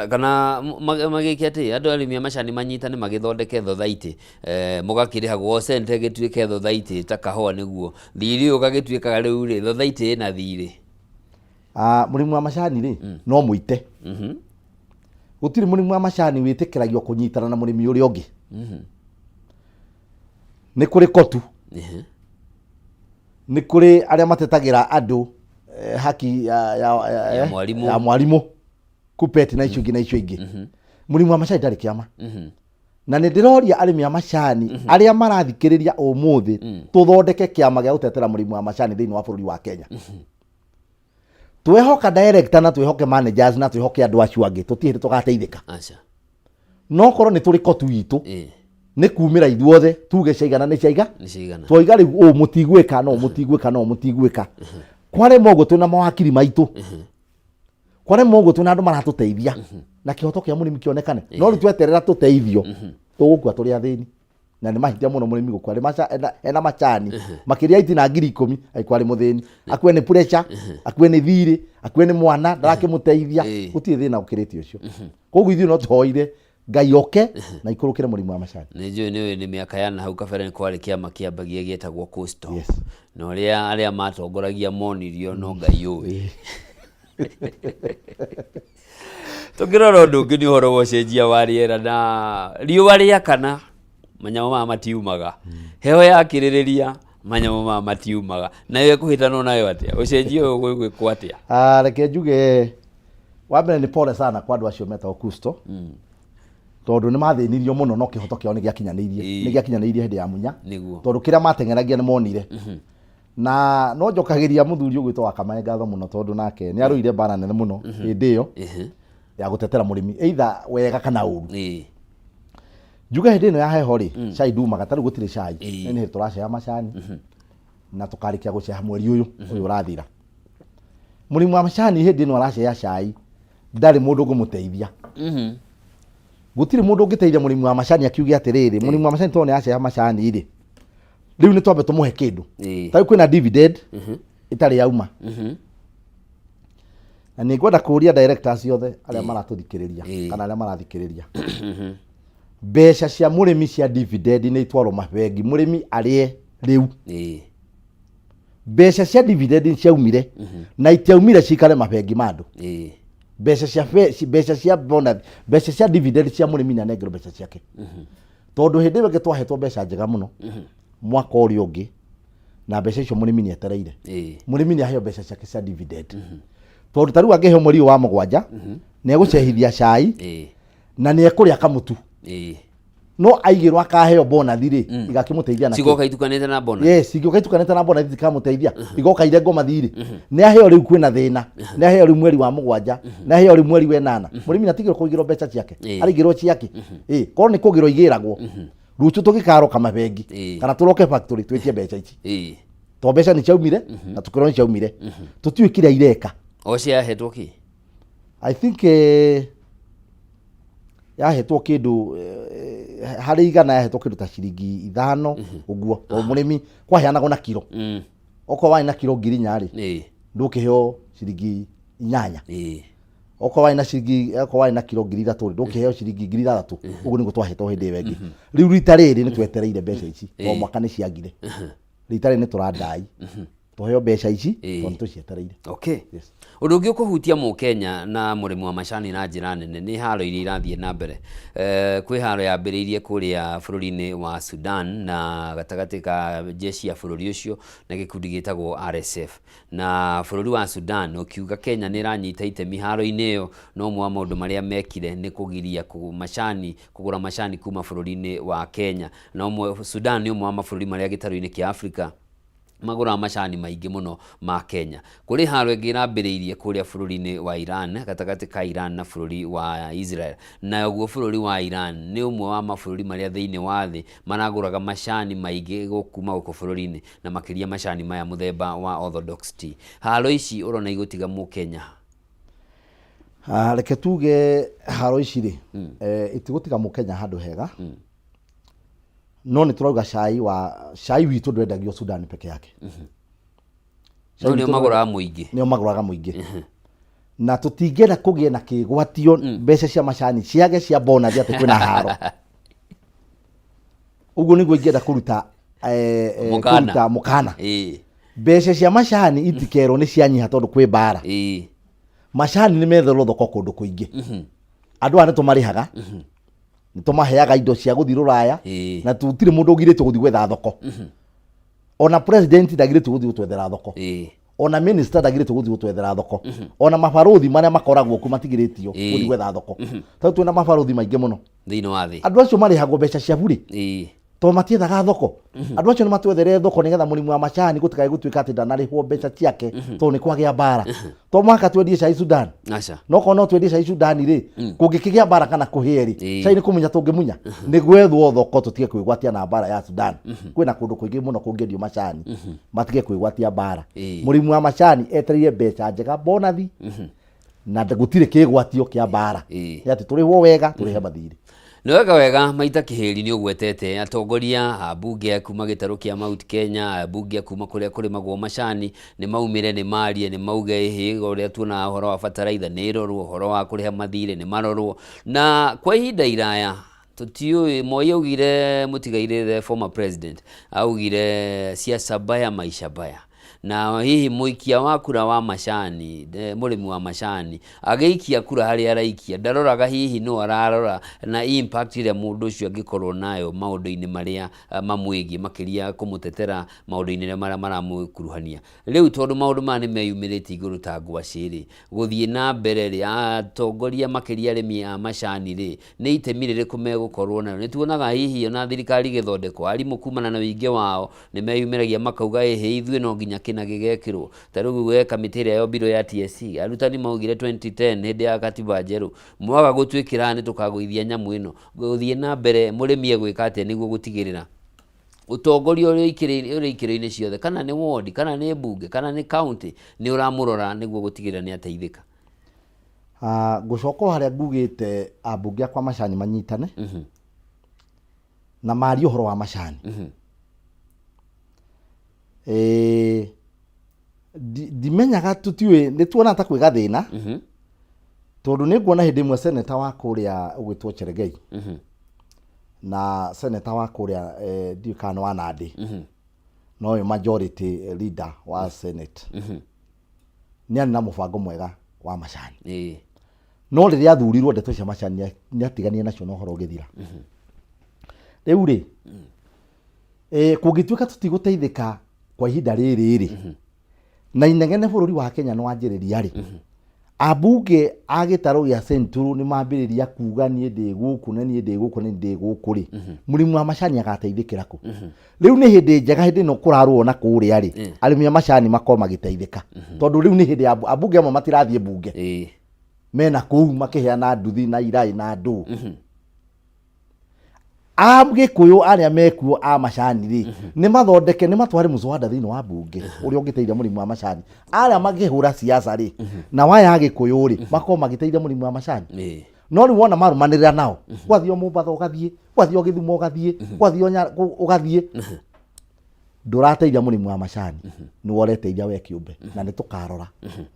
Kana magĩke atĩ andũ arĩmi a macani manyitane magĩthondeke thothaitĩ, mũgakĩrĩhagwo o cent ĩgĩtuĩke thothaitĩ ta kahũa, nĩguo thirĩ ũyũ ũgagĩtuĩkaga rĩu rĩ thothaitĩ ĩna thirĩ. Ah, mũrĩmi wa macani rĩ, no mũite. Gũtirĩ mũrĩmi wa macani wĩtĩkĩragio kũnyitana na mũrĩmi ũrĩa ũngĩ. Nĩ kũrĩ kotu, nĩ kũrĩ arĩa matetagĩra andũ haki ya Ya mwarimũ. Ya mwarimũ, kupet na icio ingĩ na icio ingĩ. Mũrĩmi wa macani ndarĩ kĩama. Na nĩ ndĩroria arĩmi a macani arĩa marathikĩrĩria ũmũthĩ, tũthondeke kĩama gĩa gũtetera mũrĩmi wa macani thĩinĩ wa bũrũri wa Kenya. Twehoka director na twĩhoke managers na twĩhoke andũ acio angĩ, tũtirĩ hĩndĩ tũgateithĩka. Aca. No korwo nĩ tũrĩ kotu itũ, nĩ kumĩra ithuothe tuge ciaigana nĩ ciaiga. Nĩ ciigana. Twaiga rĩu ũũ mũtigwĩka, no mũtigwĩka, no mũtigwĩka. Kwarema ũguo, twĩna mawakiri maitũ. Kwarema ũguo, twĩna andũ maratũteithia na kĩhoto kĩa mũrĩmi kĩonekane. No rĩu tweterera tũteithio, tũgũkua tũrĩ athĩni, na nĩ mahĩtia mũno mũrĩmi gũkua arĩ ena macani makĩria itina 10,000, agĩkua arĩ mũthĩni, akue nĩ pressure, akue nĩ thirĩ, akue nĩ mwana ndarakĩmũteithia. Gũtirĩ thĩna ũkĩrĩte ũcio. Koguo ithuĩ no tũhoire Ngai oke na ikũrũkĩre mũrĩmi wa macani. Nĩ njũĩ, nĩ ũĩ nĩ mĩaka ya na hau kabere nĩ kwarĩ kĩama kĩambagia gĩetagwo Coastal. Na ũrĩa arĩa matongoragia monirio no Ngai ũĩ. Tũngĩrora ũndũ ũngĩ nĩ ũhoro wa ũcenjia wa rĩera, na riũa rĩakana manyamũ maya matiumaga, heho yakĩrĩrĩria manyamũ maya matiumaga. Nayo ĩkũhĩtanwo nayo atĩa? Ũcenjia ũyũ ũgwĩkwo atĩa? Ah, reke njuge wa mbere nĩ pole sana kwa andũ acio metagwo Kusto, tondũ nĩ mathĩnirio mũno, no kĩhoto kĩao nĩ gĩakinyanĩirie, nĩ gĩakinyanĩirie hĩndĩ ya Munya, tondũ kĩrĩa mateng'eragia nĩ monire. Na no njokagĩria mũthuri ũgwĩtwo wa Kamae ngatho mũno, tondũ nake nĩ arũire mbara nene mũno hĩndĩ ĩyo ya gũtetera mũrĩmi, either wega kana ũru. Njuge hĩndĩ ĩno ya heho rĩ, cai ndumaga, ta rĩu gũtirĩ cai. Nĩ hĩndĩ tũraceha macani na tũkarĩkia gũceha mweri ũyũ ũrathira. Mũrĩmi wa macani hĩndĩ ĩno araceha cai ndarĩ mũndũ ũngĩmũteithia. Gũtirĩ mũndũ ũngĩteithia mũrĩmi wa macani akiuge atĩrĩrĩ, mũrĩmi wa macani tondũ nĩ araceha macani rĩ, rĩu nĩ twambe tũmũhe kĩndũ. Ta rĩu kwĩna dividend ĩtarĩ yauma, na nĩ ngwenda kũria directors othe arĩa maratũthikĩrĩria kana arĩa marathikĩrĩria, mbeca cia mũrĩmi cia dividend nĩ itwarwo mabengi, mũrĩmi arĩe rĩu. Mbeca cia dividend nĩ ciaumire na itiaumire cikare mabengi ma andũ. Mbeca cia bonus, mbeca cia dividend cia mũrĩmi nĩ anengerwo mbeca ciake, tondũ hĩndĩ ĩyo ĩngĩ twahetwo mbeca njega mũno mwaka ũrĩa ũngĩ, na mbeca icio mũrĩmi nĩ etereire. Mũrĩmi nĩ aheo mbeca ciake cia dividend, tondũ ta rĩu angĩheo mweri ũyũ wa mũgwanja, nĩ egũcehithia cai na nĩ ekũrĩa kamũtu. No aigĩrwo akaheo bonathi rĩ, igakĩmũteithia na kĩ? Cigoka itukanĩte na bonus. Yes, igĩũka itukanĩte na bonathi zikamũteithia, igoka irengo mathirĩ. Nĩ aheo rĩu kwĩna thĩna, nĩ aheo rĩu mweri wa mũgwanja, nĩ aheo rĩu mweri wa ĩnana, mũrĩmi nĩ atigĩrwo kũigĩrwo mbeca ciake. Araigĩrwo ciake. Korwo nĩ kũgĩrwo igĩragwo, rũciũ tũgĩkaroka mabengi kana tũroke factory twĩtie mbeca ici, to mbeca nĩ ciaumire na tũkĩrwo nĩ ciaumire, tũtiũĩ kĩrĩa ireka. O ciahetwo kĩ? I think yahetwo kĩndũ harĩ igana yahetwo kĩndũ ta ciringi 5 ũguo, tondũ mũrĩmi kwaheanagwo na kiro. Okorwo warĩ na kiro 4,000 rĩ, ndũkĩheo ciringi 8. Okorwo warĩ na ciringi, okorwo warĩ na kiro 3,000 rĩ, ndũkĩheo ciringi 6,000. Ũguo nĩguo twahetwo hĩndĩ ĩyo ĩngĩ. Rĩu rita rĩrĩ nĩ twetereire mbeca ici, tondũ mwaka nĩ ciagire. Rita rĩrĩ nĩ tũrandai tũheo mbeca ici tondũ nĩ tũcietereire. Okay. Ũndũ ũngĩ ũkũhutia mũkenya na mũrĩmi wa macani na njĩra nene nĩ haro iria irathiĩ na mbere. Kwĩ haro yambĩrĩirie kũrĩa bũrũri-inĩ wa Sudan na gatagatĩ ka jeshi ya bũrũri ũcio na gĩkundi gĩtagwo RSF. Na bũrũri wa Sudan ũkiuga Kenya nĩ ĩranyita itemi haro-inĩ ĩyo, na ũmwe wa maũndũ marĩa mekire nĩ kũgiria macani kũgũra macani kuma bũrũri-inĩ wa Kenya. Na ũmwe, Sudan nĩ ũmwe wa mabũrũri marĩa gĩtarũ-inĩ kĩa Afrika magũraga macani maingĩ mũno ma Kenya. Kũrĩ haro ĩngĩ ĩrambĩrĩirie kũrĩa bũrũri-inĩ wa Iran, gatagatĩ ka Iran na bũrũri wa Israel. Naguo bũrũri wa Iran nĩ ũmwe wa mabũrũri marĩa thĩinĩ wa thĩ maragũraga macani maingĩ kuma gũkũ bũrũri-inĩ, na makĩria macani maya mũthemba wa Orthodox tea. Haro ici ũrona igũtiga mũkenya ha? Ah, reke tuge haro ici rĩ itigũtiga mũkenya handũ hega no nĩ tũrauga cai wa cai witũ ndwendagio Sudan peke yake. Cai No nĩo witũ magũraga mũingĩ. Nĩo magũraga mũingĩ na tũtingĩenda kũgĩe na kĩgwatio mbeca cia macani ciage cia bonathi atĩ kwĩna haro. Ũguo nĩguo ingĩenda kũruta Mũkana. Kũruta mũkana. Mbeca cia macani itikerwo nĩ cianyiha tondũ kwĩ mbara. Macani nĩ metherwo thoko kũndũ kũingĩ. Andũ aya nĩ tũmarĩhaga, nĩ tũmaheaga indo cia gũthiĩ rũraya na tũtirĩ mũndũ ũgirĩtio gũthiĩ gwetha thoko. Ona president ndagirĩtio gũthiĩ gũtwethera thoko. Ona minister ndagirĩtio gũthiĩ gũtwethera thoko. Ona mabarũthi marĩa makoragwo kuo matigirĩtio gũthiĩ gwetha thoko, tondũ twĩna mabarũthi maingĩ mũno thĩinĩ wa thĩ. Andũ acio marĩhagwo mbeca cia burĩ tondũ matiethaga thoko. Andũ acio nĩ matwethere thoko nĩgetha mũrĩmi wa macani gũtikae gũtuĩka atĩ ndanarĩhwo mbeca ciake tondũ nĩ kwagĩa mbara. To mũhaka twendie cai Sudan. Aca. No korwo no twendie cai Sudan rĩ, kũngĩkĩgĩa mbara kana kũhĩe rĩ, cai nĩ kũmunya tũngĩmunya? Nĩ gwethwo thoko tũtige kwĩgwatia na mbara ya Sudan. Kwĩna kũndũ kũingĩ mũno kũngĩendio macani, matige kwĩgwatia mbara. Mũrĩmi wa macani etereire mbeca njega bonathi na gũtirĩ kĩgwatio kĩa mbara. Nĩ atĩ tũrĩhwo wega, tũrĩhe mathirĩ. Nĩ wega wega maita kĩhĩri nĩ ũgwetete atongoria ambunge a kuma gĩtarũ kĩa Mount Kenya, ambunge a kuma kũrĩa kũrĩmagwo macani nĩ maumĩre nĩ marie nĩ mauge ĩhĩ ũrĩa tuonaga ũhoro wa bataraitha nĩ ĩrorwo, ũhoro wa kũrĩha mathirĩ nĩ marorwo. Na kwa ihinda iraya tũtiũĩ, Moi augire mũtigairĩ the former president augire siasa mbaya maisha mbaya. Na hihi mũikia wa kura wa macani, mũrĩmi wa macani, agĩikia kura harĩa araikia, ndaroraga hihi nũ ararora na impact ĩrĩa mũndũ ũcio angĩkorwo nayo maũndũ-inĩ marĩa mamwĩgiĩ, makĩria kũmũtetera maũndũ-inĩ marĩa maramũkuruhania. Rĩu tondũ maũndũ maya nĩ meyumĩrĩtie igũrũ ta ngwacĩ-rĩ, gũthiĩ na mbere-rĩ, atongoria makĩria arĩmi a macani-rĩ, nĩ itemi rĩrĩkũ megũkorwo narĩo? Nĩ tuonaga hihi ona thirikari ĩgĩthondekwo, arimũ kumana na ũingĩ wao nĩ meyumĩragia makauga ĩhĩ ithuĩ no nginya kĩna gĩgekĩrwo. Ta rĩu we kamĩtĩ ĩrĩa yombirwo ya TSC, arutani maugire 2010 hĩndĩ ya katiba njerũ, mwaga gũtwĩkĩra nĩ tũkagũithia nyamũ ĩno. Gũthiĩ na mbere mũrĩmi egwĩka atĩa nĩguo gũtigĩrĩra ũtongoria ũrĩa ũrĩ ikĩro-inĩ ciothe, kana nĩ ward, kana nĩ mbunge, kana nĩ county, nĩ ũramũrora nĩguo gũtigĩrĩra nĩ ateithĩka? Ah, ngũcoka o harĩa ngugĩte ambunge akwa macani manyitane na marie ũhoro wa macani. Ndimenyaga tũtiũĩ nĩ tuona ta kwĩ gathĩna tondũ nĩ nguona hĩndĩ ĩmwe seneta wa kũrĩa ũgwĩtwo Cherengei na seneta wa kũrĩa ndiũĩ kana nĩ wa Nandĩ no ũyũ majority leader wa senate nĩ arĩ na mũbango mwega wa macani. No rĩrĩa athurirwo ndeto cia macani nĩ atiganire nacio na ũhoro ũgĩthira. Rĩu rĩ, kũngĩtuĩka tũtigũteithĩka kwa ihinda rĩrĩ rĩ, na inegene bũrũri wa Kenya nĩ wanjĩrĩria rĩ, ambunge a gĩtarũ gĩa Central nĩ mambĩrĩria kuga niĩ ndĩ gũkũ na niĩ ndĩ gũkũ na niĩ ndĩ gũkũ rĩ, mũrĩmi wa macani agateithĩkĩra kũ? Rĩu nĩ hĩndĩ njega hĩndĩ ĩno kũrarũo na kũrĩa rĩ, arĩmi a macani makorwo magĩteithĩka tondũ rĩu nĩ hĩndĩ ya ambunge amwe matirathiĩ mbunge mena kũu makĩheana nduthi na iraĩ na ndũ. A Gĩkũyũ arĩa mekuo a macani rĩ, nĩ mathondeke nĩ matware mũswada thĩinĩ wa mbunge ũrĩa ũngĩteithia mũrĩmi wa macani. Arĩa makĩhũra siasa rĩ, na waya a Gĩkũyũ rĩ, makorwo magĩteithia mũrĩmi wa macani. No rĩu wona marũmanĩrĩra nao, gwathiĩ o Mombatha ũgathiĩ, gwathiĩ o Gĩthumo ũgathiĩ, gwathiĩ o ũgathiĩ, ndũrateithia mũrĩmi wa macani, nĩwe ũreteithia we kĩũmbe. Na nĩ tũkarora,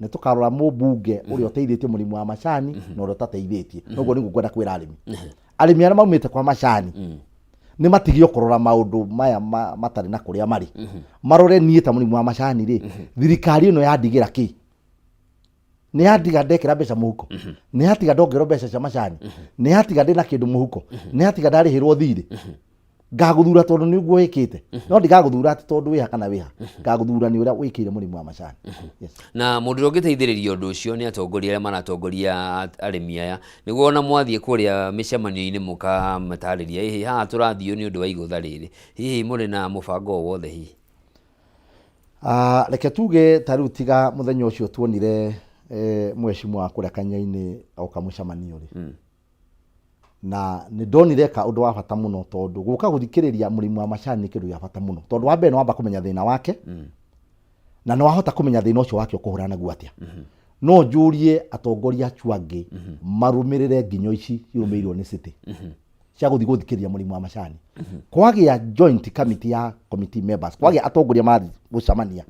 nĩ tũkarora mũmbunge ũrĩa ũteithĩtie mũrĩmi wa macani na ũrĩa ũtateithĩtie. Noguo nĩguo ngwenda kwĩra arĩmi, arĩmi arĩa maumĩte kwa macani. Nĩ matigio kũrora maũndũ maya matarĩ na kũrĩa marĩ, marore niĩ ta mũrĩmi wa macani rĩ, thirikari ĩno yandigĩra kĩ? Nĩ yatiga ndekĩra mbeca mũhuko? Nĩ yatiga ndongerwo mbeca cia macani? Nĩ yatiga ndĩna kĩndũ mũhuko? Nĩ yatiga ndarĩhĩrwo thirĩ? Ngagũthura tondũ nĩ ũguo wĩkĩte, no ndigagũthura atĩ tondũ wĩha kana wĩha. Ngagũthura nĩ ũrĩa wĩkĩire mũrĩmi wa macani. Yes. Na mũndũ ũrĩa ũngĩteithĩrĩria ũndũ ũcio nĩ atongoria arĩa maratongoria arĩmi aya, nĩguo ona mwathiĩ kũrĩa mĩcemanio-inĩ mũkamatarĩria, ĩhĩ haha tũrathiĩ nĩ ũndũ wa igũtha rĩrĩ. Hihi mũrĩ na mũbango o wothe hihi? Ah, reke tuge ta rĩu tiga mũthenya ũcio tuonire mheshimiwa wa kũrĩa Kanya-inĩ oka mũcemanio rĩ, na nĩ ndonire ka ũndũ wa bata mũno, tondũ gũka gũthikĩrĩria mũrĩmi wa macani nĩ kĩndũ gĩa bata mũno, tondũ wa mbere nĩ wamba kũmenya thĩna wake, na nĩ wahota kũmenya thĩna ũcio wake ũkũhũrana naguo atĩa. No njũrie atongoria acio angĩ marũmĩrĩre nginyo ici irũmĩrĩirwo nĩ city cia gũthiĩ gũthikĩrĩria mũrĩmi wa macani. Kwagĩa joint committee ya committee members, kwagĩa atongoria mathiĩ gũcemania,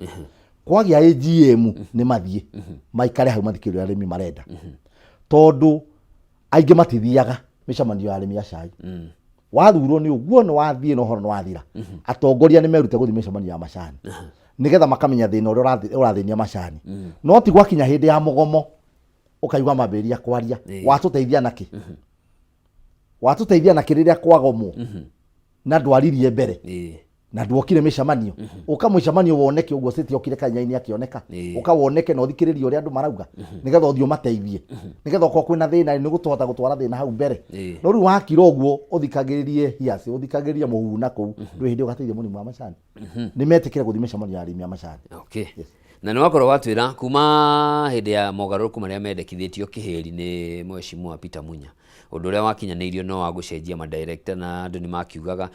kwagĩa AGM, nĩ mathiĩ maikare hau mathikĩrĩrie ũrĩa arĩmi marenda, tondũ aingĩ matithiaga mĩcemanio ya arĩmi a cai. Wathurwo nĩ ũguo nĩ wathiĩ na ũhoro nĩ wathira. Atongoria nĩ merute gũthiĩ mĩcemanio ya macani nĩgetha makamenya thĩna ũrĩa ũrathĩnia macani, no ti gwakinya hĩndĩ ya mũgomo ũkaigua mambĩrĩria kwaria. Watũteithia nakĩ? Watũteithia nakĩ rĩrĩa kwagomwo na ndwaririe mbere na ndwokire mĩcemanio? Ũka mũcemanio woneke ũguo city okire Kanya-inĩ akĩoneka. Ũka woneke na ũthikĩrĩrie ũrĩa andũ marauga, nĩgetha ũthiĩ ũmateithie, nĩgetha okorwo kwĩna thĩna nĩ gũtũhota gũtwara thĩna hau mbere. No rĩu wakira ũguo ũthikagĩrĩrie hiaci, ũthikagĩrĩrie mũhuhu na kũu, ndũrĩ hĩndĩ ũgateithia mũrĩmi wa macani. Nĩ metĩkĩre gũthiĩ mĩcemanio ya arĩmi a macani. Okay. Yes. Na nĩ wakorwo watwĩra kuma hĩndĩ ya mogarũrũku marĩa mendekithĩtio kĩhĩri nĩ Mheshimiwa Peter Munya, ũndũ ũrĩa wakinyanĩirio no wa gũcenjia madirector, na andũ nĩ makiugaga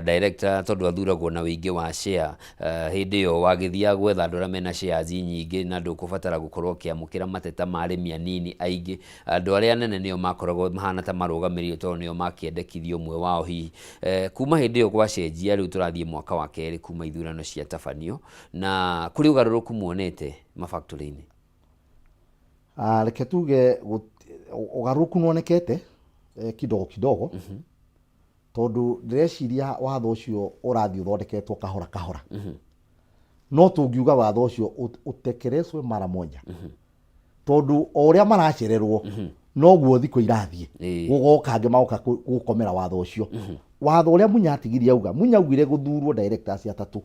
director tondũ athuragwo na ũingĩ wa share, hĩndĩ ĩyo wagĩthiaga gwetha andũ arĩa mena shares nyingĩ na ndũkũbatara gũkorwo ũkĩamũkĩra mateta ma arĩmi anini aingĩ. Andũ arĩa anene nĩo makoragwo mahana ta marũgamĩrĩire tondũ nĩo makĩendekithia ũmwe wao hihi. Kuma hĩndĩ ĩyo gwacenjia, rĩu tũrathiĩ mwaka wa kerĩ kuma ithurano ciatabanio, na kũrĩ ũgarũrũku muonete mafactory-inĩ? Ah, reke tuge ũgarũrũku nĩwonekete kidogo kidogo, tondũ ndĩreciria watho ũcio ũrathiĩ ũthondeketwo kahora kahora. No tũngiuga watho ũcio ũtekelezwe mara moja, tondũ o ũrĩa maracererwo noguo thikũ irathiĩ, gũgoka angĩ magoka gũkomera watho ũcio. Watho ũrĩa Munya atigirie auga, Munya augire gũthurwo directors atatũ,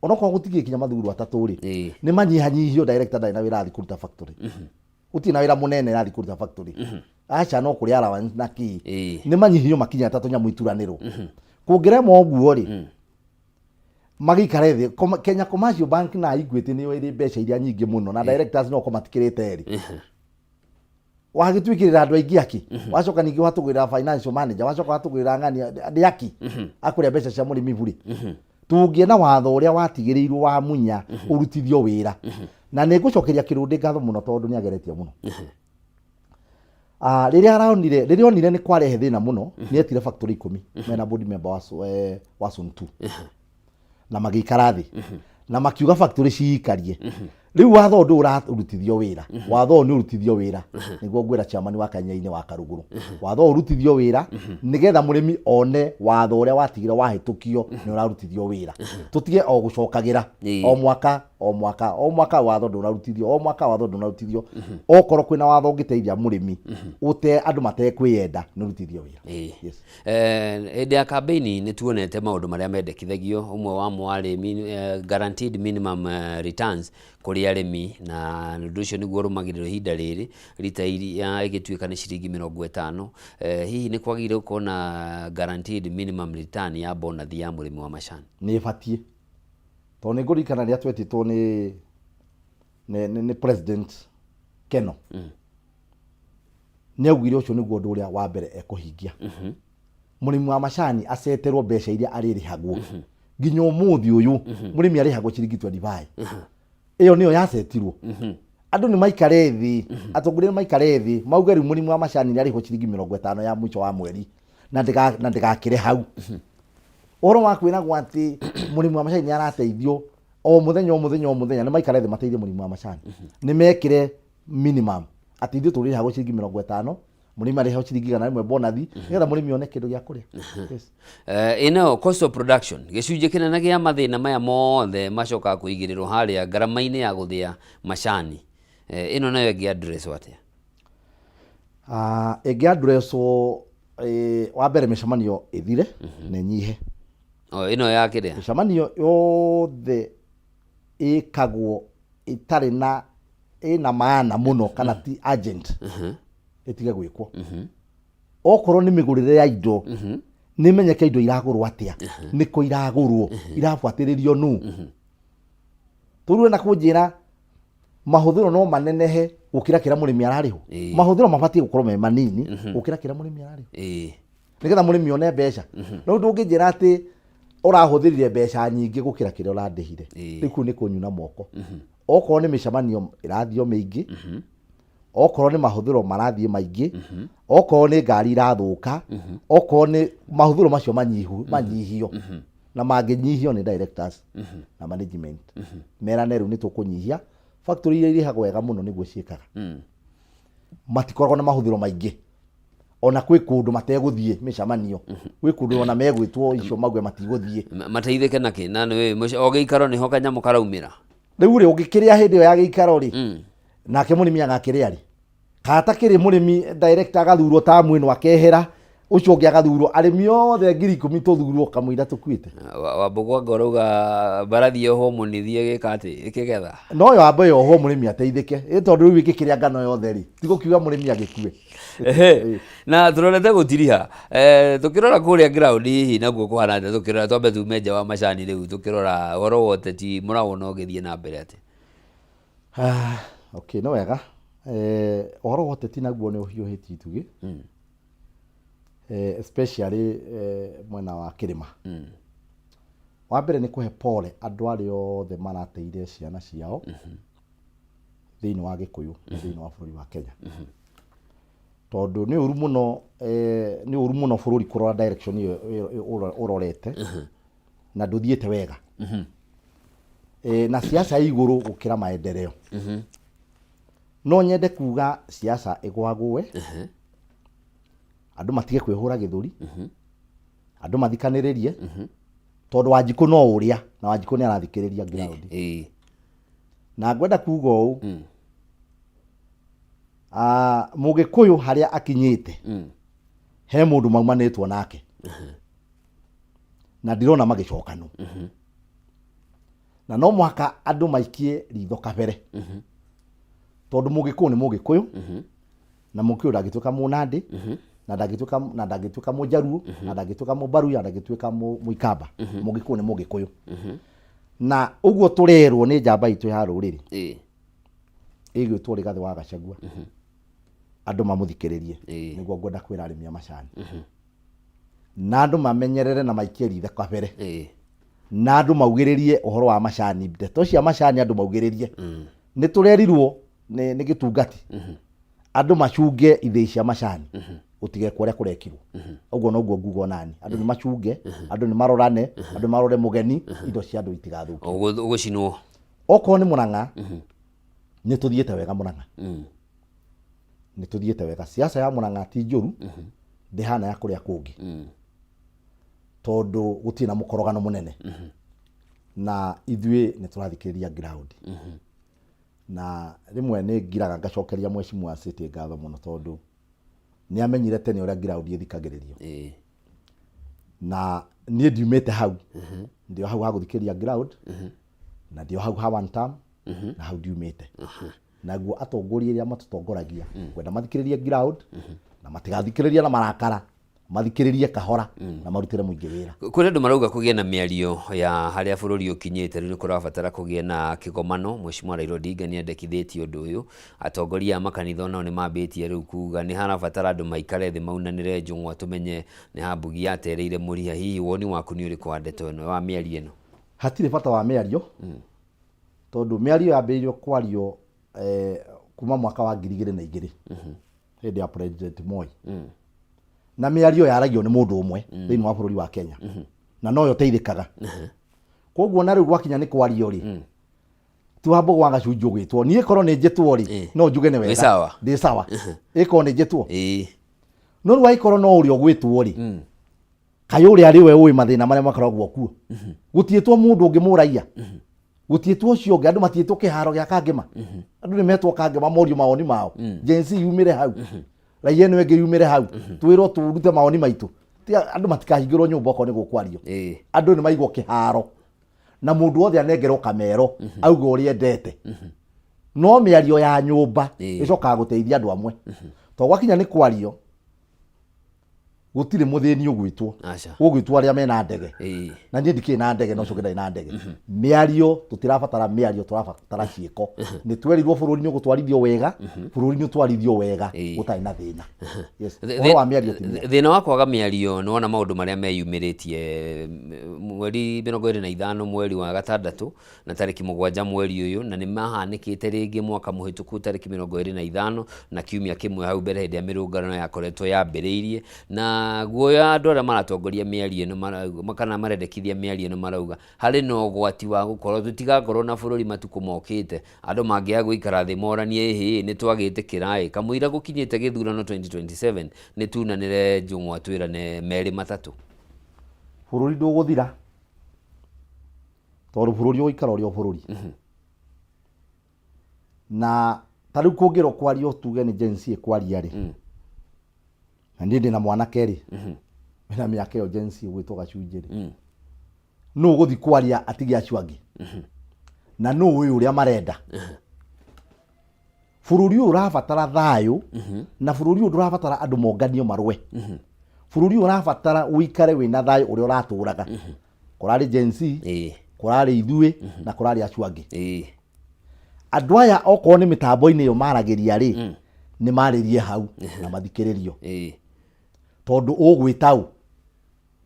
onokorwo gũtigĩ kinya mathurwo atatũ rĩ, nĩ manyihanyihio. Director ndarĩ na wĩra athiĩ kũruta factory, gũtirĩ na wĩra mũnene arathiĩ kũruta factory, aca no kũrĩa allowance na kĩ. Nĩ manyihio makinya atatũ, nyamũ ituranĩrwo. Kũngĩrema ũguo rĩ, magĩikare thĩ. Kenya Commercial Bank na Equity nĩyo ĩrĩ mbeca iria nyingĩ mũno, na directors no korwo matikĩrĩte erĩ. Wagĩtwĩkĩrĩra andũ aingĩ akĩ, wacoka ningĩ watũgĩrĩra financial manager, wacoka watũgĩrĩra ng'ani nĩ aki akũrĩa mbeca cia mũrĩmi burĩ. Tũngĩona watho ũrĩa watigĩrĩirwo wa Munya ũrutithio wĩra, na nĩ ngũcokeria Kĩrũndĩ ngatho mũno tondũ nĩ ageretie mũno. Ah, rĩrĩa aronire, rĩrĩa onire nĩ kwarehe thĩna mũno, nĩ etire factory 10 mena board member wa Zone 2, na magĩikara thĩ na makiuga factory ciikarie rĩu watho ũndũ ũrarutithio wĩra. Watho ũyũ nĩ ũrutithio wĩra, nĩguo ngwĩra chairman wa Kanya-inĩ wa Karugũrũ, watho ũyũ ũrutithio wĩra nĩgetha mũrĩmi one watho ũrĩa watigire wahĩtũkio nĩ ũrarutithio wĩra, tũtige o gũcokagĩra o mwaka o mwaka o mwaka, watho ndũnarutithio, o mwaka watho ndũnarutithio. Okorwo kwĩna watho ũngĩteithia mũrĩmi ũte andũ matekwĩyenda, nĩ ũrutithio wĩra. Yes. Hĩndĩ ya kambĩini nĩ tuonete maũndũ marĩa mendekithagio, ũmwe wamo warĩ guaranteed minimum returns kũrĩ arĩmi, na ũndũ ũcio nĩguo ũrũmagĩrĩrwo ihinda rĩrĩ, rita iria ĩgĩtuĩka nĩ ciringi 50. Hihi nĩ kwagĩrĩire gũkorwo na guaranteed minimum return ya bonathi ya mũrĩmi wa macani? Nĩ ĩbatiĩ, tondũ nĩ ngũririkana rĩrĩa twetĩtwo nĩ president Keno, nĩ augire ũcio nĩguo ũndũ ũrĩa wa mbere ekũhingia, mũrĩmi wa macani aceterwo mbeca iria arĩrĩhagwo. Nginya ũmũthĩ ũyũ mũrĩmi arĩhagwo ciringi 25, ĩyo nĩyo yacetirwo. Andũ nĩ maikare thĩ, atongoria nĩ maikare thĩ mauge rĩu mũrĩmi wa macani nĩ arĩhwo ciringi 50 ya mũico wa mweri, na ndĩgakĩre hau. Ũhoro wa kwĩragwo atĩ mũrĩmi wa macani nĩ arateithio o mũthenya o mũthenya o mũthenya, nĩ maikare thĩ mateithie mũrĩmi wa macani, nĩ mekĩre minimum atĩ ithuĩ tũrĩhagwo ciringi 50. Mũrĩmi arĩheo ciringi 100 bonathi nĩgetha mũrĩmi one kĩndũ gĩa kũrĩa. Yes. Ĩno cost of production, gĩcunjĩ kĩnene gĩa mathĩna maya mothe macokaga kũigĩrĩrwo harĩa ngarama-inĩ ya gũthĩa macani. Ĩno nayo ĩngĩ address atĩa? Ah, ĩngĩ addresswo wa mbere mĩcemanio ĩthire na ĩnyihe. O, ĩno ya kĩrĩa? Mĩcemanio yothe ĩkagwo ĩtarĩ na ĩna maana mũno kana ti urgent ĩtige gwĩkwo. Okorwo nĩ mĩgũrĩre ya indo, nĩ menyeke indo iragũrwo atĩa, nĩkũ iragũrwo, irabuatĩrĩrio nũ. Tũrue na kũnjĩra mahũthĩro no manenehe gũkĩra kĩrĩa mũrĩmi ararĩhwo. Mahũthĩro mabatiĩ gũkorwo me manini gũkĩra kĩrĩa mũrĩmi ararĩhwo, nĩgetha mũrĩmi one mbeca. No ndũngĩnjĩra atĩ ũrahũthĩrire mbeca nyingĩ gũkĩra kĩrĩa ũrandĩhire. Rĩu kũu nĩ kũnyuna moko. Okorwo nĩ mĩcemanio ĩrathio mĩingĩ, okorwo nĩ mahũthĩro marathiĩ maingĩ, okorwo nĩ ngari irathũka, okorwo nĩ mahũthĩro macio manyihu manyihio, na mangĩnyihio nĩ directors na management merane rĩu nĩ tũkũnyihia. Factory iria irĩhagwo wega mũno nĩguo ciĩkaga, matikoragwo na mahũthĩro maingĩ. Ona kwĩ kũndũ mategũthiĩ mĩcemanio, gwĩ kũndũ ona megwĩtwo icio mauge matigũthiĩ. Mateithĩke na kĩ? Na nĩ o gĩikaro nĩho kanyamũ karaumĩra. Rĩu rĩ, ũngĩkĩrĩa hĩndĩ ĩyo ya gĩikaro rĩ, nake mũrĩmi agakĩrĩa rĩ? Kana takĩrĩ mũrĩmi director agathurwo tamu ĩno akehera, ũcio ũngĩ agathurwo, arĩmi othe 10,000 tũthurwo kamũira tũkuĩte. Wambũgũ anga ũrauga mbarathi yohwo mũnĩthi ĩgĩka atĩ ĩkĩgetha. No yambe yohwo mũrĩmi ateithĩke, ĩ tondũ rĩu ĩngĩkĩrĩa ngano yothe rĩ, ti gũkiuga mũrĩmi agĩkue. Ehe. Na tũrorete gũtiriha, tũkĩrora kũrĩa ground hihi nakuo kũhana atĩa? Tũkĩrora twambe tume nja wa macani rĩu tũkĩrora ũhoro wa ũteti mũrawona ũgĩthiĩ na mbere atĩa? Ah, okay, nĩ wega. Ũhoro wa ũteti naguo nĩ ũhiũhĩtie itugĩ, especially mwena wa kĩrĩma. Wa mbere nĩ kũhe pole andũ arĩa othe marateire ciana ciao thĩinĩ wa Gĩkũyũ na thĩinĩ wa bũrũri wa Kenya. Tondũ nĩ ũru mũno, nĩ ũru mũno bũrũri kũrora direction ĩyo ũrorete na ndũthiĩte wega. Na siasa ĩ igũrũ gũkĩra maendeleo. No nyende kuga siasa ĩgwagũe, andũ matige kwĩhũra gĩthũri, andũ mathikanĩrĩrie, tondũ Wanjikũ no ũrĩa, na Wanjikũ nĩ arathikĩrĩria ground. Na ngwenda kuga ũũ, Mũgĩkũyũ harĩa akinyĩte, he mũndũ maumanĩtwo nake, na ndirona magĩcokanwo. Na no mũhaka andũ maikie ritho kabere, tondũ Mũgĩkũyũ nĩ Mũgĩkũyũ, na Mũgĩkũyũ ndangĩtuĩka Mũnandĩ, na ndangĩtuĩka Mũjaruo, na ndangĩtuĩka Mũbaruya, na ndangĩtuĩka Mũikamba. Mũgĩkũyũ nĩ Mũgĩkũyũ. Na ũguo tũrerwo nĩ njamba itũ ya rũrĩrĩ ĩgwĩtwo Rigathĩ wa Gachagua, andũ mamũthikĩrĩrie. Nĩguo ngwenda kwĩra arĩmi a macani, na andũ mamenyerere na maikie ritho kabere, na andũ maugĩrĩrie ũhoro wa macani, ndeto cia macani andũ maugĩrĩrie. Nĩ tũrerirwo nĩ gĩtungati andũ macunge ithĩi cia macani gũtigekwo ũrĩa kũrekirwo. Ũguo noguo nguga onani andũ nĩ macunge, andũ nĩ marorane, andũ marore mũgeni, indo cia andũ itigathũkio. Ũgũcinwo. Okorwo nĩ Mũrang'a, nĩ tũthiĩte wega Mũrang'a, nĩ tũthiĩte wega. Siasa ya Mũrang'a ti njũru, ndĩhana ya kũrĩa kũngĩ, tondũ gũtirĩ na mũkorogano mũnene, na ithuĩ nĩ tũrathikĩrĩria ground. Na rĩmwe nĩ ngiraga ngacokeria Mheshimiwa City ngatho mũno, tondũ nĩ amenyire tene ũrĩa ground ĩthikagĩrĩrio. Na niĩ ndiumĩte hau, ndĩ o hau ha gũthikĩrĩria ground, na ndĩ o hau ha one term, na hau ndiumĩte. Naguo atongoria arĩa matũtongoragia kwenda mathikĩrĩrie ground, na matigathikĩrĩria na marakara, mathikĩrĩrie kahora na marutĩre mũingĩ wĩra. Kũrĩ andũ marauga kũgĩe na mĩario ya harĩa bũrũri ũkinyĩte, rĩu nĩ kũrabatara kũgĩe na kĩgomano. Mheshimiwa Raila Odinga nĩ andĩkithĩtie ũndũ ũyũ. Atongoria a makanitha onao nĩ mambĩtie rĩu kuga nĩ harabatara andũ maikare thĩ maunanĩre njũng'wa, tũmenye nĩ ha Mbugi yatereire mũriha. Hihi woni waku nĩ ũrĩkũ wa ndeto ĩno, wa mĩario ĩno? Hatirĩ bata wa mĩario, tondũ mĩario yambĩrĩirio kwario kuma mwaka wa 2002 hĩndĩ ya President Moi, na mĩario yaragio nĩ mũndũ ũmwe thĩinĩ wa bũrũri wa Kenya, na noyo teithĩkaga. Koguo na rĩu gwakinya nĩ kwario rĩ, ti wa Mbũgũ wa Gacunjĩ ũgwĩtwo, niĩ korwo nĩ njĩtwo rĩ, no njuge nĩ wega. Wĩ sawa. Ndĩ sawa, ĩkorwo nĩ njĩtwo. No rĩu angĩkorwo no ũrĩa ũgwĩtwo rĩ, kaĩ ũrĩa arĩ we ũĩ mathĩna marĩa makoragwo kuo? Gũtiĩtwo mũndũ ũngĩ mũraiya, gũtiĩtwo ũcio ũngĩ, andũ matiĩtwo kĩharo gĩa Kangema, andũ nĩ metwo Kangema morio mawoni mao. Gen Z yumĩre hau, raia ĩno ĩngĩ yumĩre hau, twĩrwo tũrute mawoni maitũ. Tiga andũ matikahingĩrwo nyũmba okorwo nĩ gũkwario. Andũ nĩ maigwo kĩharo na mũndũ wothe anengerwo kamero auge ũrĩa endete, no mĩario ya nyũmba ĩcokaga gũteithia andũ amwe, tondũ gwakinya nĩ kwario gũtirĩ mũthĩni ũgwĩtwo. Aca. Ũgwĩtwo arĩa mena ndege. Na niĩ ndikĩrĩ na ndege, no coke ndarĩ na ndege. Mĩario tũtirabatara mĩario, tũrabatara ciĩko. Nĩ twerirwo bũrũri nĩ ũgũtwarithio wega, bũrũri nĩ ũtwarithio wega gũtarĩ na thĩna. Yes. Ũhoro wa mĩario ti mĩario. Thĩna wa kwaga mĩario, nĩ wona maũndũ marĩa meyumĩrĩtie mweri 25 mweri wa gatandatũ na tarĩki 7 mweri ũyũ, na nĩ mahanĩkĩte rĩngĩ mwaka mũhĩtũku tarĩki 25 na kiumia kĩmwe hau mbere hĩndĩ ya mĩrũngano yakoretwo yambĩrĩirie. Na guoya andũ arĩa maratongoria mĩario ĩno marauga, kana marendekithia mĩario ĩno marauga harĩ na ũgwati wa gũkorwo tũtigakorwo na bũrũri matukũ mokĩte, andũ mangĩaga gũikara thĩ moranie ĩhĩ nĩ twagĩtĩkĩra ĩ kamũira gũkinyĩte gĩthurano 2027 nĩ tunanĩre njũng'wa twĩrane merĩ matatũ. Bũrũri ndũgũthira tondũ bũrũri ũgũikara ũrĩ o bũrũri. Na ta rĩu kũngĩrwo kwario tuge nĩ Gen Z ĩkwaria rĩ, na niĩ ndĩna mwanake rĩ wĩna mĩaka ĩyo Gen Z ũgwĩtwo gacunjĩ rĩ, nũ ũgũthiĩ kwaria atige acio angĩ? Na nũ ũĩ ũrĩa marenda? Bũrũri ũyũ ũrabatara thayũ, na bũrũri ũyũ ndũrabatara andũ monganio marũe. Bũrũri ũyũ ũrabatara ũikare wĩna thayũ ũrĩa ũratũraga. Kũrarĩ Gen Z, kũrarĩ ithuĩ, na kũrarĩ acio angĩ. Andũ aya okorwo nĩ mĩtambo-inĩ ĩyo maragĩria rĩ, nĩ marĩrie hau na mathikĩrĩrio. Tondũ ũgwĩta ũ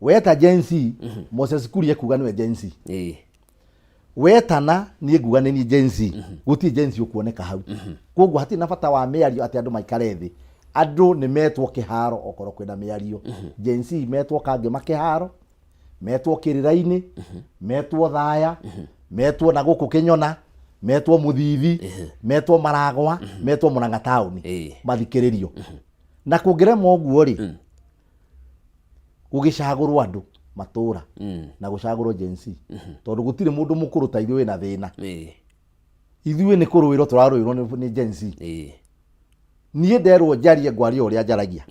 weta Gen Z? Moses Kuria kuga nĩwe Gen Z. Wetana niĩ nguga nĩ niĩ Gen Z, gũtirĩ Gen Z ũkuoneka hau. Koguo hatirĩ na bata wa mĩario atĩ andũ maikare thĩ. Andũ nĩ metwo kĩharo okorwo kwĩna mĩario. Gen Z metwo Kangema kĩharo, metwo Kĩrĩra-inĩ, metwo Thaya, metwo na gũkũ Kĩnyona, metwo Mũthithi, metwo Maragwa, metwo Mũrang'a taũni, mathikĩrĩrio. Na kũngĩrema ũguo rĩ, gũgĩcagũrwo andũ matũra na gũcagũrwo Gen Z, tondũ gũtirĩ mũndũ mũkũrũ ta ithuĩ wĩna thĩna. Ithuĩ nĩ kũrũĩrwo tũrarũĩrwo nĩ Gen Z. Niĩ nderwo njarie, ngwaria ũrĩa njaragia.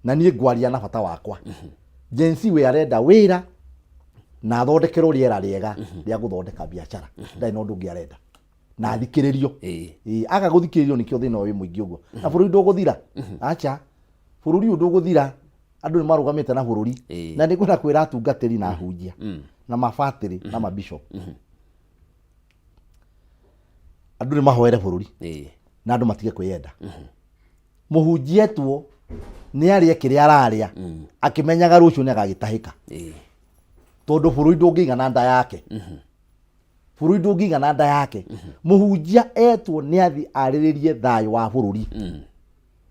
Na niĩ ngwaria na bata wakwa. Gen Z we arenda wĩra na athondekerwo rĩera rĩega rĩa gũthondeka biacara, ndarĩ na ũndũ ũngĩ arenda, na athikĩrĩrio. Ĩĩ, aga gũthikĩrĩrio nĩkĩo thĩna ũyũ wĩ mũingĩ ũguo. Na bũrũri ndũgũthira, acha, bũrũri ũyũ ndũgũthira. Andũ nĩ marũgamĩte na bũrũri. Na nĩ ngwenda kwĩra atungatĩri na ahunjia na mabatĩrĩ na mabishop, andũ nĩ mahoere bũrũri na andũ matige kwĩyenda. Mũhunjia etwo nĩ arĩe kĩrĩa ararĩa akĩmenyaga rũciũ nĩ agagĩtahĩka, tondũ bũrũri ndũngĩigana nda yake, bũrũri ndũngĩigana nda yake. Mũhunjia etwo nĩ athi arĩrĩrie thayũ wa bũrũri,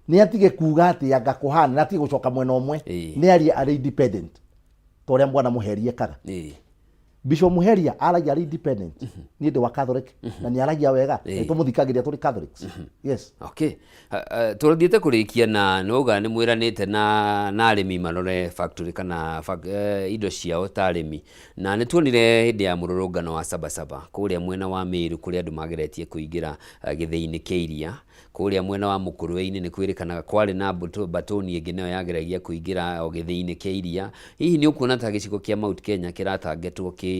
nĩ atige kuga atĩ anga kũhana, na atige gũcoka mwena ũmwe. Nĩ arie arĩ independent ta ũrĩa mwana Mũheri ekaga. Bishop Muheria aragia arĩ independent. Niĩ ndĩ wa Catholic na nĩ aragia wega. Nĩ tũmũthikagĩrĩria tũrĩ Catholics. Yes. Okay. Tũrathiĩte kũrĩkia na nĩ wauga nĩ mwĩranĩte na arĩmi marore factory kana indo ciao ta arĩmi, na nĩ tuonire hĩndĩ ya mũrũrũngano wa Sabasaba kũrĩa mwena wa Meru kũrĩa andũ mageretie kũingĩra gĩthĩi-inĩ kĩa iria. Kũrĩa mwena wa Mũkũrwe-inĩ nĩ kwĩrĩkanaga kwarĩ na mbũtũ mbatũni ĩngĩ nayo yageragia kũingĩra o gĩthĩi-inĩ kĩa iria. Hihi nĩ ũkuona ta gĩcigo kĩa Mount Kenya kĩratangetwo kĩ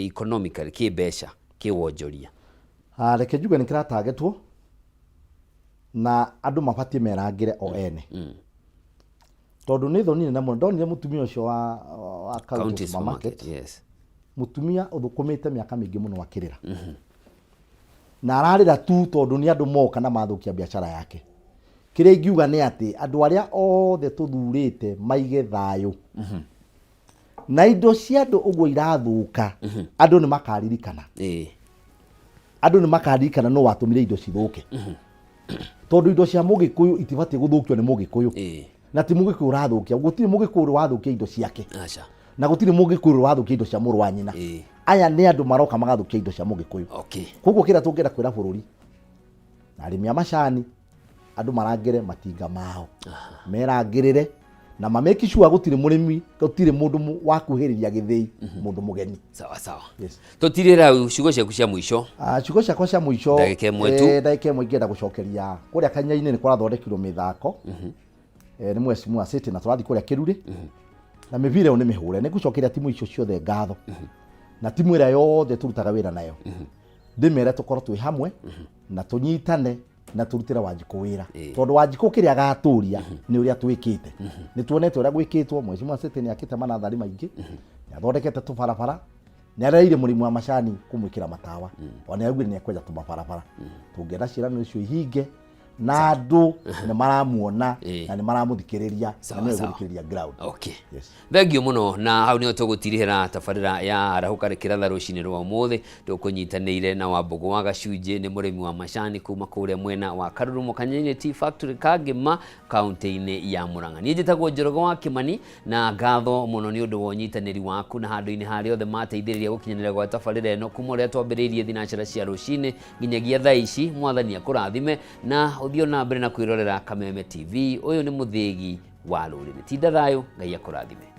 economically, kĩ mbeca, kĩ wonjoria? Ah, reke njuge nĩ kĩratangetwo na andũ mabatiĩ merangĩre o ene, tondũ nĩ thoni nene mũno ndonire mũtumia ũcio wa county County supermarket, supermarket, yes. Mũtumia ũthũkũmĩte mĩaka mĩingĩ mũno akĩrĩra, na ararĩra tu tondũ nĩ andũ moka na mathũkia biacara yake. Kĩrĩa ingiuga nĩ atĩ andũ arĩa othe tũthurĩte maige thayũ na indo cia andũ ũguo irathũka, andũ nĩ makaririkana. Andũ nĩ makaririkana no watũmire indo cithũke, tondũ indo cia mũgĩkũyũ itibatiĩ gũthũkio nĩ mũgĩkũyũ. Na ti mũgĩkũyũ ũrathũkia, gũtirĩ mũgĩkũyũ ũrĩ wathũkia indo ciake. Aca. Na gũtirĩ mũgĩkũyũ ũrĩ wathũkia indo cia mũrũ wa nyina. Aya nĩ andũ maroka magathũkia indo cia mũgĩkũyũ. Koguo kĩrĩa tũngĩenda kwĩra bũrũri na arĩmi a macani Andũ marangĩre matinga mao, merangĩrĩre na mamake sure gũtirĩ mũrĩmi, gũtirĩ mũndũ wakuhĩrĩria gĩthĩi, mũndũ mũgeni. Sawa sawa. Yes. Tũtirĩra hau, ciugo ciaku cia mũico. Ah, ciugo ciakwa cia mũico. Ndagĩka ĩmwe tu. Ndagĩka ĩmwe ingĩenda gũcokeria kũrĩa Kanya-inĩ nĩ kũrathondekirwo mĩthako nĩ Mheshimiwa City na tũrathiĩ kũrĩa Kĩrurĩ na mĩbira ĩyo nĩ mĩhũre. Nĩ ngũcokeria timu icio ciothe ngatho na timu ĩrĩa yothe tũrutaga wĩra nayo, ndĩmere tũkorwo twĩ hamwe na tũnyitane na tũrutĩre Wanjikũ wĩra, tondũ Wanjikũ kĩrĩa agatũria nĩ ũrĩa twĩkĩte. Nĩ tuonete ũrĩa gwĩkĩtwo. Mheshimiwa City nĩ akĩte manathari maingĩ, nĩ athondekete tũbarabara, nĩ areire mũrĩmi wa macani kũmwĩkĩra matawa, ona nĩ augire nĩ ekwenja tũmabarabara. Tũngĩenda ciĩranĩro icio ihinge na andũ nĩ maramuona na nĩ maramũthikĩrĩria na nĩwe gũthikĩrĩria ground. Okay. Yes. Thengiũ mũno, na hau nĩho tũgũtirihĩra tabarĩra ya arahũka kĩratha rũcinĩ rwa ũmũthĩ. Tũkũnyitanĩire na Wambũgũ wa Gacunjĩ, nĩ mũrĩmi wa macani kuma kũrĩa mwena wa Karurumo Kanyenye Tea Factory, Kangĩma, kaunti-inĩ ya Murang'a. Niĩ njĩtagwo Njoroge wa Kĩmani, na ngatho mũno nĩ ũndũ wa ũnyitanĩri waku na handũ-inĩ harĩa othe mateithĩrĩria gũkinyanĩra gwa tabarĩra ĩno kuma ũrĩa twambĩrĩirie thinacara cia rũcinĩ nginyagia thaa ici. Mwathani akũrathime na ũthiĩ na mbere na kwĩrorera Kameme TV. Ũyũ nĩ mũthĩgi wa rũrĩrĩ. Tinda thayũ, Ngai akũrathime.